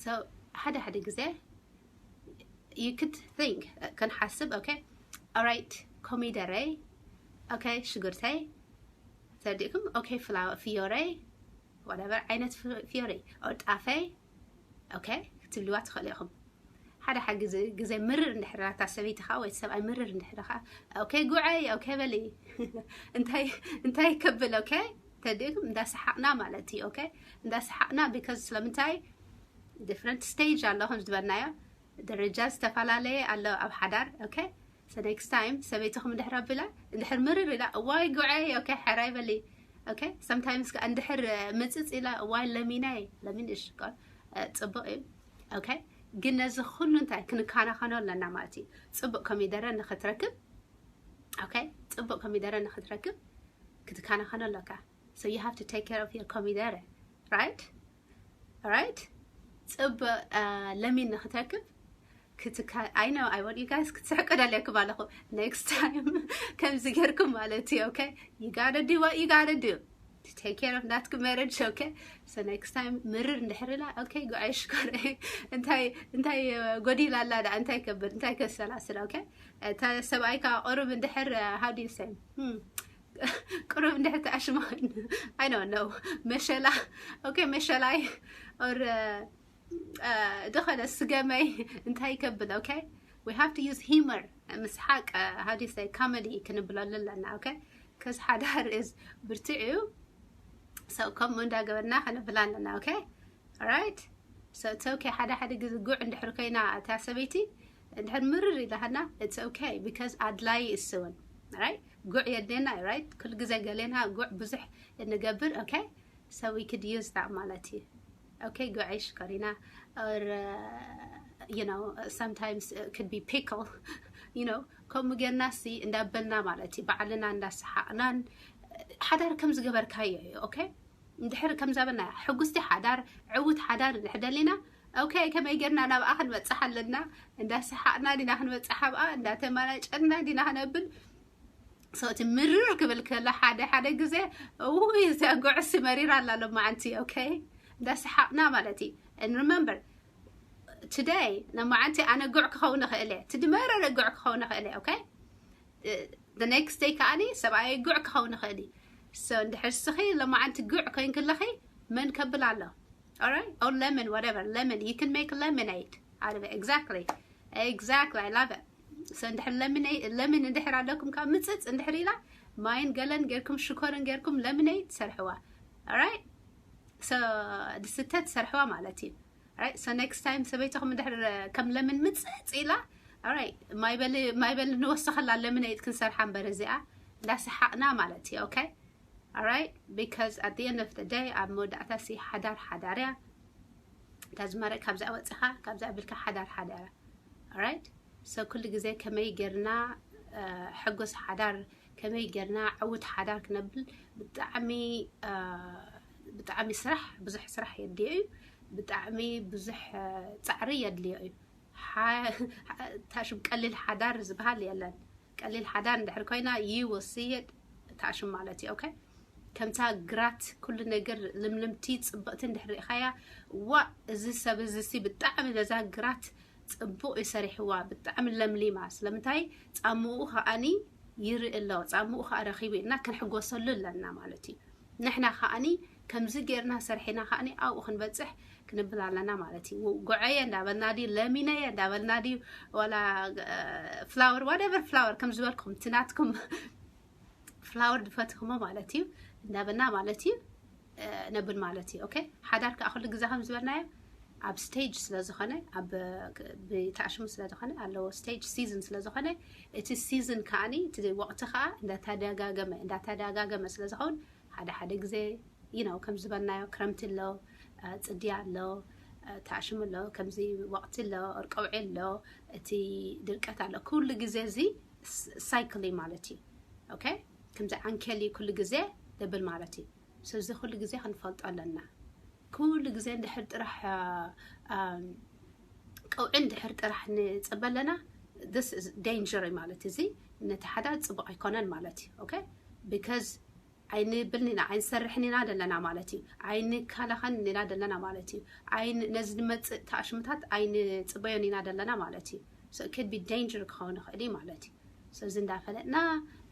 so ሓደ ሓደ ግዜ you could think ክንሓስብ okay, alright፣ ኮሚደረይ፣ okay፣ ሽጉርተይ፣ ተረዲእኩም፣ okay፣ ፍዮረይ፣ whatever ዓይነት ፍዮረይ፣ ጣፈይ፣ okay ክትብልዋ ትኽእሉ ኢኹም። ሓደ ሓደ ግዜ ምርር እንድሕር ናታ ሰበይትኻ ወይ ሰብኣይ ምርር እንድሕር ኻ okay ጉዐይ okay በሊ እንታይ እንታይ ከብል okay፣ ተረዲእኩም፣ እንዳሰሓቕና ማለት እዩ። okay፣ እንዳሰሓቕና because ስለምንታይ different stage ኣሎ ከም ዝበልናዮ ደረጃ ዝተፈላለየ ኣሎ ኣብ ሓዳር። okay፣ so next time ሰበይትኹም እንድሕር ኣቢላ እንድሕር ምርር ኢላ እዋይ ጉዐይ okay ሕራይ በሊ። okay፣ sometimes ከ እንድሕር ምፅፅ ኢላ እዋይ ለሚናይ ለሚን እሽኮር ፅቡቅ እዩ። okay፣ ግን ነዚ ኩሉ እንታይ ክንከናኸኖ ኣለና ማለት እዩ። ፅቡቅ ኮሚደረ ንክትረክብ okay፣ ፅቡቅ ኮሚደረ ንክትረክብ ክትከናኸኖ ኣለካ። so you have to take care of your ኮሚደረ, right? Right? ፅቡቅ ለሚን ንክትረክብ ክትካ I know I want you guys ክትስሕቁ ደልየኩም ኣለኹ። Next time ከምዚ ጌርኩም ማለት እዩ። okay፣ you gotta do what you gotta do to take care of ናትኩም marriage. okay፣ so next time ምርር እንድሕር ኢላ okay ጉዐይ ሽኮር እንታይ እንታይ ጎዲላ ኣላ ደኣ እንታይ ከብል እንታይ ከሰላስል። okay፣ እታ ሰብኣይካ ቁሩብ እንድሕር how do you say ቁሩብ እንድሕር ተኣሽማ I don't know መሸላ okay መሸላይ or ዝኾነ ስገመይ እንታይ ከብል። okay፣ we have to use humor፣ ምስሓቅ how do you say comedy ክንብለሉ ኣለና። okay፣ because ሓዳር is ብርትዕ እዩ። so ከምኡ እንዳገበርና ከነብላ ኣለና። okay፣ alright፣ so it's okay። ሓደ ሓደ ግዜ ጉዕ እንድሕር ኮይና እታ ሰበይቲ እንድሕር ምርር ኢላሃና it's okay because ኣድላይ እሱ እውን right ጉዕ የድልየና right። ኩሉ ግዜ ገሌና ጉዕ ብዙሕ እንገብር okay፣ so we could use that ማለት እዩ። okay ጉዐይ ሽኮሪና or you know sometimes could be pickle you know ከምኡ ጌርና ሲ እንዳበልና ማለት እዩ ባዕልና እንዳሰሓቕናን ሓዳር ከም ዝገበርካዮ እዩ። okay፣ እንድሕር ከምዛ በልና ሕጉስቲ ሓዳር ዕውት ሓዳር እንድሕር ደሊና okay ከመይ ጌርና ናብኣ ክንበፅሕ ኣለና፣ እንዳሰሓቕና ዲና ክንበፅሕ ኣብኣ፣ እንዳተመናጨና ዲና ክነብል። so እቲ ምርር ክብል ከሎ ሓደ ሓደ ግዜ እውይ እዚኣ ጉዕሲ መሪራ ኣላ ሎማዓንቲ okay እንዳሰሓቕና ማለት እዩ። and remember today ሎማዓንቲ ኣነ ጉዕ ክኸውን እኽእል እየ፣ እቲ ድመረረ ጉዕ ክኸውን እኽእል እየ okay the next day ከዓኒ ሰብኣይ ጉዕ ክኸውን ይኽእል እዩ። so እንድሕር ስኺ ሎማዓንቲ ጉዕ ኮይን ክለኺ መን ከብል ኣሎ? alright or lemon whatever lemon you can make lemonade out of it. exactly exactly I love it. so እንድሕር ለምን ለምን እንድሕር ኣለኩም ካብ ምፅፅ እንድሕር ኢላ ማይን ገለን ጌርኩም ሽኮርን ጌርኩም lemonade ትሰርሕዋ። alright so ድስተ ትሰርሕዋ ማለት እዩ። alright so next time ሰበይትኹም እንድሕር ከም ለምን ምፅፅ ኢላ alright ማይበሊ ማይበሊ ንወስኸላ lemonade ክንሰርሓ እምበር እዚኣ እንዳሰሓቕና ማለት እዩ። okay alright because at the end of the day ኣብ መወዳእታ ሲ ሓዳር ሓዳር እያ። እታ ዝመረቅ ካብዚኣ ወፅኻ ካብዚኣ ብልካ ሓዳር ሓዳር እያ። alright so ኩሉ ግዜ ከመይ ጌርና ሕጉስ ሓዳር ከመይ ጌርና ዕውት ሓዳር ክነብል ብጣዕሚ ብጣዕሚ ስራሕ ብዙሕ ስራሕ የድልዮ እዩ። ብጣዕሚ ብዙሕ ፃዕሪ የድልዮ እዩ። ታሽም ቀሊል ሓዳር ዝበሃል የለን። ቀሊል ሓዳር እንድሕር ኮይና you will see it ታሽም ማለት እዩ። okay ከምታ ግራት ኩሉ ነገር ልምልምቲ ፅብቕቲ እንድሕር ሪኢኻያ ዋ እዚ ሰብ እዚ ሲ ብጣዕሚ ነዛ ግራት ፅቡቕ እዩ ሰሪሕዋ ብጣዕሚ ለምሊማ። ስለምንታይ ፃምኡ ከዓኒ ይርኢ ኣሎ ፃምኡ ከዓ ረኺቡ ኢልና ክንሕጎሰሉ ኣለና ማለት እዩ። ንሕና ከዓኒ ከምዚ ጌርና ሰርሒና ከዓኒ ኣብኡ ክንበፅሕ ክንብል ኣለና ማለት እዩ። ጉዐየ እንዳበልና ድዩ ለሚነየ እንዳበልና ድዩ ዋላ flower whatever flower ከም ዝበልኩም እቲ ናትኩም flower ድፈትኹሞ ማለት እዩ እንዳበልና ማለት እዩ ነብል ማለት እዩ። okay ሓዳር ከዓ ኩሉ ግዜ ከም ዝበልናዮ ኣብ stage ስለ ዝኾነ ኣብ ብታሽሙ ስለ ዝኾነ ኣለዎ stage season ስለ ዝኾነ እቲ season ከዓኒ እቲ ወቕቲ ከዓ እንዳተደጋገመ እንዳተደጋገመ ስለ ዝኸውን ሓደ ሓደ ግዜ you know ከም ዝበልናዮ ክረምቲ ኣሎ ጽድያ ኣሎ፣ ተኣሽሙ ኣሎ፣ ከምዚ ወቕቲ ኣሎ፣ እርቀውዒ ኣሎ፣ እቲ ድርቀት ኣሎ። ኩሉ ግዜ እዚ ሳይክል ማለት እዩ። ኦኬ፣ ከምዚ ዓንኬል እዩ ኩሉ ግዜ ደብል ማለት እዩ። ስለዚ ኩሉ ግዜ ክንፈልጦ ኣለና። ኩሉ ግዜ እንድሕር ጥራሕ ቀውዒ እንድሕር ጥራሕ ንፅበ ኣለና፣ this is danger ማለት እዚ ነቲ ሓዳር ፅቡቅ ኣይኮነን ማለት እዩ። ኦኬ፣ because ኣይንብልን ኢና፣ ኣይንሰርሕን ኢና ዘለና ማለት እዩ። ኣይንካላኸን ኢና ዘለና ማለት እዩ። ነዚ ዝመፅእ ተኣሽምታት ኣይንፅበዮን ኢና ዘለና ማለት እዩ። So it could be danger ክኸውን ይኽእል እዩ ማለት እዩ። ስለዚ እንዳፈለጥና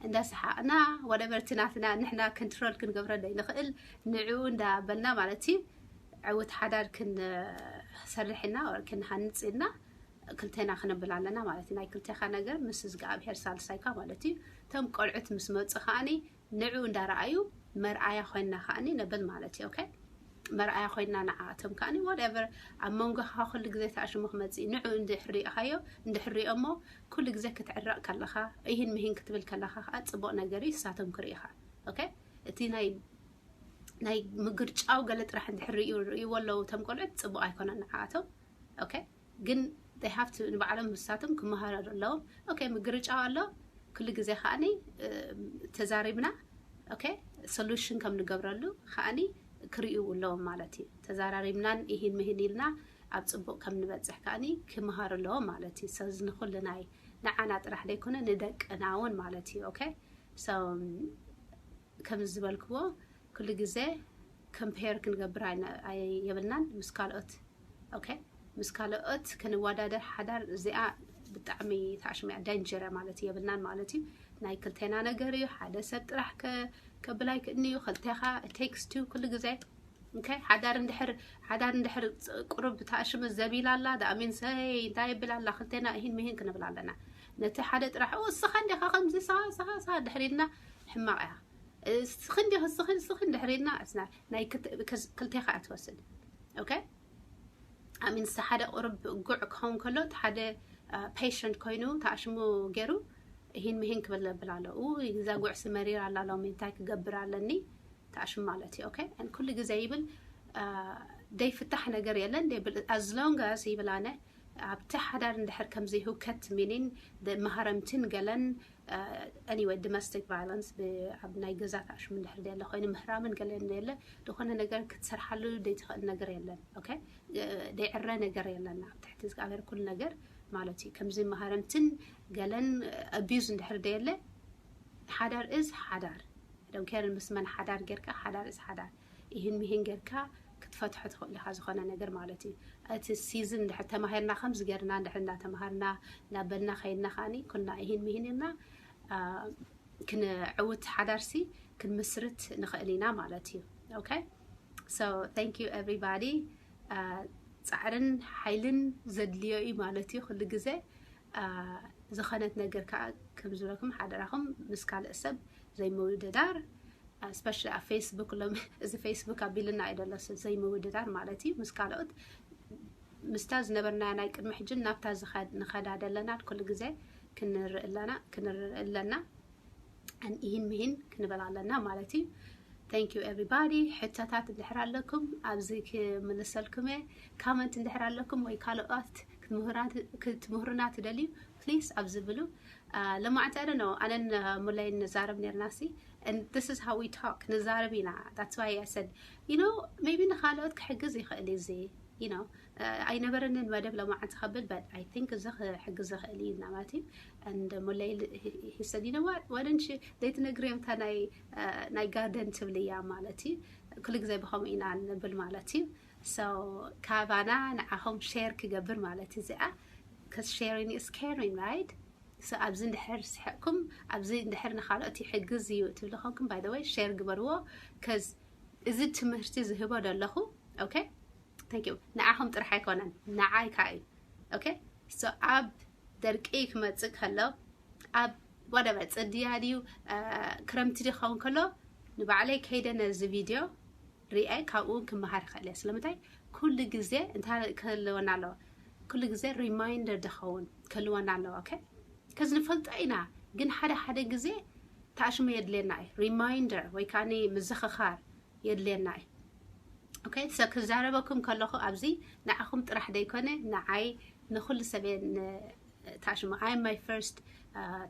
እንዳሰሓቕና whatever እቲ ናትና ንሕና control ክንገብረሉ ንኽእል ንዕኡ እንዳበልና ማለት እዩ። ዕውት ሓዳር ክንሰርሕ ኢና፣ ክንሃንፅ ኢልና ክልቴና ክንብል ኣለና ማለት እዩ። ናይ ክልቴኻ ነገር ምስ እግዚኣብሔር ሳልሳይካ ማለት እዩ። እቶም ቆልዑት ምስ መፁ ከዓኒ ንዕኡ እንዳረኣዩ መርኣያ ኮይንና ከዓኒ ነብል ማለት እዩ። ኦኬ፣ መርኣያ ኮይንና ንዓኣቶም ከዓኒ whatever ኣብ መንጎኻ ኩሉ ግዜ ተኣሽሙ ክመፅእ እዩ። ንዕኡ እንድሕር ሪእኻዮ፣ እንድሕር ሪኦሞ ኩሉ ግዜ ክትዕረቕ ከለኻ፣ ይህን ምሂን ክትብል ከለኻ ከዓ ፅቡቅ ነገር እዩ፣ ንሳቶም ክርእኻ። ኦኬ፣ እቲ ናይ ናይ ምግርጫው ገለ ጥራሕ እንድሕር ርእዩ ርእይዎ ኣለዉ እቶም ቆልዑት ፅቡቅ ኣይኮነን ንዓኣቶም። ኦኬ፣ ግን they have to ንባዕሎም ንሳቶም ክመሃሩ ኣለዎም። ኦኬ፣ ምግርጫው ኣሎ፣ ኩሉ ግዜ ከዓኒ ተዛሪብና ኦኬ solution ከም ንገብረሉ ከዓኒ ክርእዩ ኣለዎም ማለት እዩ። ተዛራሪብናን ይህን ምሂን ኢልና ኣብ ፅቡቅ ከም ንበፅሕ ከዓኒ ክመሃሩ ኣለዎም ማለት እዩ። ስለዚ ንኩሉ ናይ ንዓና ጥራሕ ዘይኮነ ንደቅና እውን ማለት እዩ። ኦኬ፣ so ከም ዝበልክዎ ኩሉ ግዜ compare ክንገብር የብልናን ምስ ካልኦት። ኦኬ፣ ምስ ካልኦት ክንወዳደር ሓዳር እዚኣ ብጣዕሚ ተኣሽሙ እያ፣ danger እያ ማለት የብልናን ማለት እዩ። ናይ ክልቴና ነገር እዩ። ሓደ ሰብ ጥራሕ ከብል ኣይክእልን እዩ። ክልቴኻ takes two ኩሉ ግዜ። ኦኬ፣ ሓዳር እንድሕር ሓዳር እንድሕር ቁሩብ ተኣሽሙ ዘቢላ ኣላ፣ that means hey እንታይ የብል ኣላ፣ ክልቴና እሂን ምሂን ክንብል ኣለና። ነቲ ሓደ ጥራሕ ኦ እስኻ እንዲኻ ከምዚ ስኻ ስኻ ስኻ ድሕር ኢልና ሕማቕ እያ። እስኺ እንዲኺ እስኺ እስኺ እንድሕር ኢልና እስና ናይ ክልቴኻ እያ ትወስድ። ኦኬ፣ I mean ሓደ ቁሩብ ጉዕ ክኸውን ከሎ እቲ ሓደ patient ኮይኑ ተኣሽሙ ገይሩ እሂን ምሂን ክብል ነብል ኣሎ። እዛ ጉዕሲ መሪር ኣላ ሎሚ እንታይ ክገብር ኣለኒ ተኣሽሙ ማለት እዩ። ኦኬ፣ ኩሉ ግዜ ይብል ደይፍታሕ ነገር የለን ደይብል as long as ይብል ኣነ ኣብቲ ሓዳር እንድሕር ከምዚ ህውከት ሚኒን መሃረምትን ገለን anyway domestic violence ኣብ ናይ ገዛ ተኣሽሙ እንድሕር ደለ ኮይኑ ምህራምን ገለን ደለ ዝኾነ ነገር ክትሰርሓሉ ደይትኽእል ነገር የለን። ኦኬ፣ ደይዕረ ነገር የለን ኣብ ትሕቲ እግዚኣብሔር ኩሉ ነገር ማለት እዩ። ከምዚ መሃረምትን ገለን abuse እንድሕር ደለ ሓዳር is ሓዳር። I don't care ምስ መን ሓዳር ጌርካ ሓዳር is ሓዳር። ይህን ምሂን ጌርካ ክትፈትሖ ትኽእል ኢኻ ዝኾነ ነገር ማለት እዩ። እቲ season እንድሕር ተማሂርና ከምዚ ጌርና እንድሕር እንዳተማሃርና እንዳበልና ከይድና ከዓኒ ኩልና ይህን ምሂን ኢልና ክንዕውት ሓዳርሲ ክንምስርት ንኽእል ኢና ማለት እዩ። Okay, so thank you everybody። ፃዕርን ሓይልን ዘድልዮ እዩ ማለት እዩ። ኩሉ ግዜ ዝኾነት ነገር ከዓ ከም ዝበልኩም ሓደራኹም ምስ ካልእ ሰብ ዘይምውድዳር፣ especially ኣብ Facebook ሎም እዚ Facebook ኣቢልና እዩ ደሎ ዘይምውድዳር ማለት እዩ። ምስ ካልኦት ምስታ ዝነበርና ናይ ቅድሚ ሕጅን ናብታ ንኸዳ ደለና ኩሉ ግዜ ክንርኢ ኣለና። ይህን ምሂን ክንበል ኣለና ማለት እዩ። Thank you everybody። ሕቶታት እንድሕር ኣለኩም ኣብዚ ክምልሰልኩም እየ። Comment እንድሕር ኣለኩም ወይ ካልኦት ክትምህሩና ትደልዩ please ኣብዚ ብሉ። ለማዕንቲ ኣደ ነው ኣነን ሙለይን ንዛረብ ነርና ሲ and this is how we talk ንዛረብ ኢና። That's why I said you know maybe ንካልኦት ክሕግዝ ይኽእል እዚ you know ኣይነበረንን መደብ ለማዕንቲ ከብል but I think እዚ ክሕግዝ ይኽእል እዩ እና ማለት እዩ። And ሙለይ he said you know what why don't you ዘይትነግርዮም እታ ናይ ናይ ጋርደን ትብል እያ ማለት እዩ። ኩሉ ግዜ ብኸምኡ ኢና ንብል ማለት እዩ። So ካባና ንዓኹም share ክገብር ማለት እዩ። እዚኣ cause sharing is caring, right? So ኣብዚ እንድሕር ስሕቅኩም ኣብዚ እንድሕር ንኻልኦት ይሕግዝ እዩ ትብሉ ኾንኩም by the way share ግበርዎ። Cause እዚ ትምህርቲ ዝህቦ ደለኹ okay thank you ንዓኹም ጥራሕ ኣይኮነን ንዓይ ከዓ እዩ። Okay, so ኣብ ደርቂ ክመፅእ ከሎ ኣብ whatever ፅድያ ድዩ ክረምቲ ድኸውን ከሎ ንባዕለይ ከይደ ነዚ ቪድዮ ሪአ ካብኡ ክመሃር ይኽእል እየ። ስለምንታይ ኩሉ ግዜ እንታይ ክህልወና ኣለዎ? ኩሉ ግዜ reminder ድኸውን ክህልወና ኣለዎ። Okay፣ ከዚ ንፈልጦ ኢና፣ ግን ሓደ ሓደ ግዜ ተኣሽሞ የድልየና እዩ። Reminder ወይ ከዓ ምዝኽኻር የድልየና እዩ። Okay, so ክዛረበኩም ከለኹ ኣብዚ ንዓኹም ጥራሕ ዘይኮነ ንዓይ ንኹሉ ሰበን ታሽሙ I am my first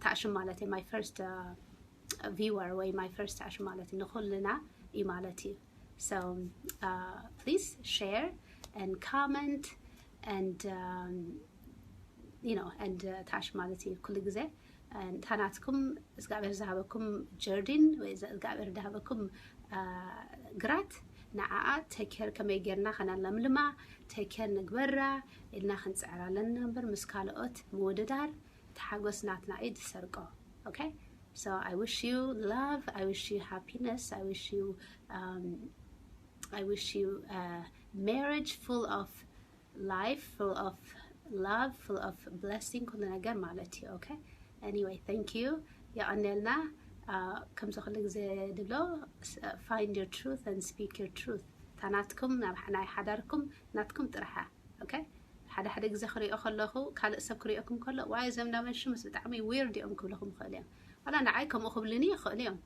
ታሽሙ ማለት እዩ my first viewer ወይ my first ታሽሙ ማለት እዩ ንኹልና እዩ ማለት እዩ። So please share and comment and you know and ታሽ ማለት እዩ ኩሉ ግዜ ታናትኩም እግዚኣብሔር ዝሃበኩም ጀርዲን ወይ እግዚኣብሔር ዝሃበኩም ግራት ንዓኣ take care ከመይ ጌርና ከነለምልማ take care ንግበራ ኢልና ክንፅዕር ኣለና እምበር ምስ ካልኦት ምውድዳር ተሓጎስ ናትና እዩ ዝሰርቆ። Okay, so I wish you love, I wish you happiness, I wish you um, I wish you a marriage full of life, full of love, full of blessing ኩሉ ነገር ማለት እዩ። Okay, anyway, thank you። የቐንየልና። ከምዚ ኩሉ ግዜ ድብሎ find your truth and speak your truth። ታናትኩም ናይ ሓዳርኩም ናትኩም ጥራሓ። Okay፣ ሓደ ሓደ ግዜ ክሪኦ ከለኹ ካልእ ሰብ ክሪኦኩም ከሎ ዋይ እዞም እንዳመን ሽምስ ብጣዕሚ weird እዮም ክብልኹም ይኽእል እዮም። ዋላ ንዓይ ከምኡ ክብልኒ ይኽእሉ እዮም።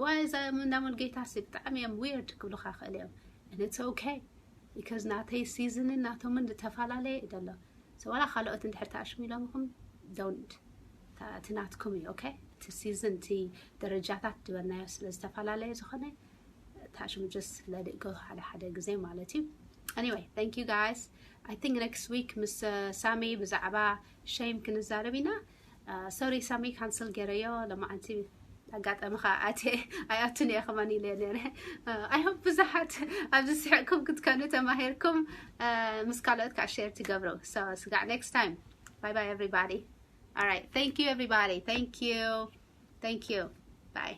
ዋይ እዞም እንዳመን ጌታሲ ብጣዕሚ እዮም weird ክብሉኻ ይኽእል እዮም። And it's okay because ናተይ season ን ናቶምን ዝተፈላለየ እዩ ዘሎ። So ዋላ ካልኦት እንድሕር ተኣሽሙ ኢሎምኹም don't እቲ ናትኩም እዩ። Okay፣ እቲ season እቲ ደረጃታት ዝበልናዮ ስለ ዝተፈላለየ ዝኾነ ታሽሙ just let it go ሓደ ሓደ ግዜ ማለት እዩ። Anyway, thank you guys. I think next week ምስ ሳሚ ብዛዕባ shame ክንዛረብ ኢና። Sorry ሳሚ cancel ገይረዮ ለማዓንቲ ኣጋጣሚ ከዓ ኣትየ ኣይኣቱን እየ ከማን ኢለ ነረ። I hope ብዙሓት ኣብዚ ስሕቅኩም ክትከኑ ተማሂርኩም ምስ ካልኦት ከዓ share ትገብሩ። So ስጋዕ next time. Bye bye everybody. All right, thank you everybody. Thank you. Thank you. Bye.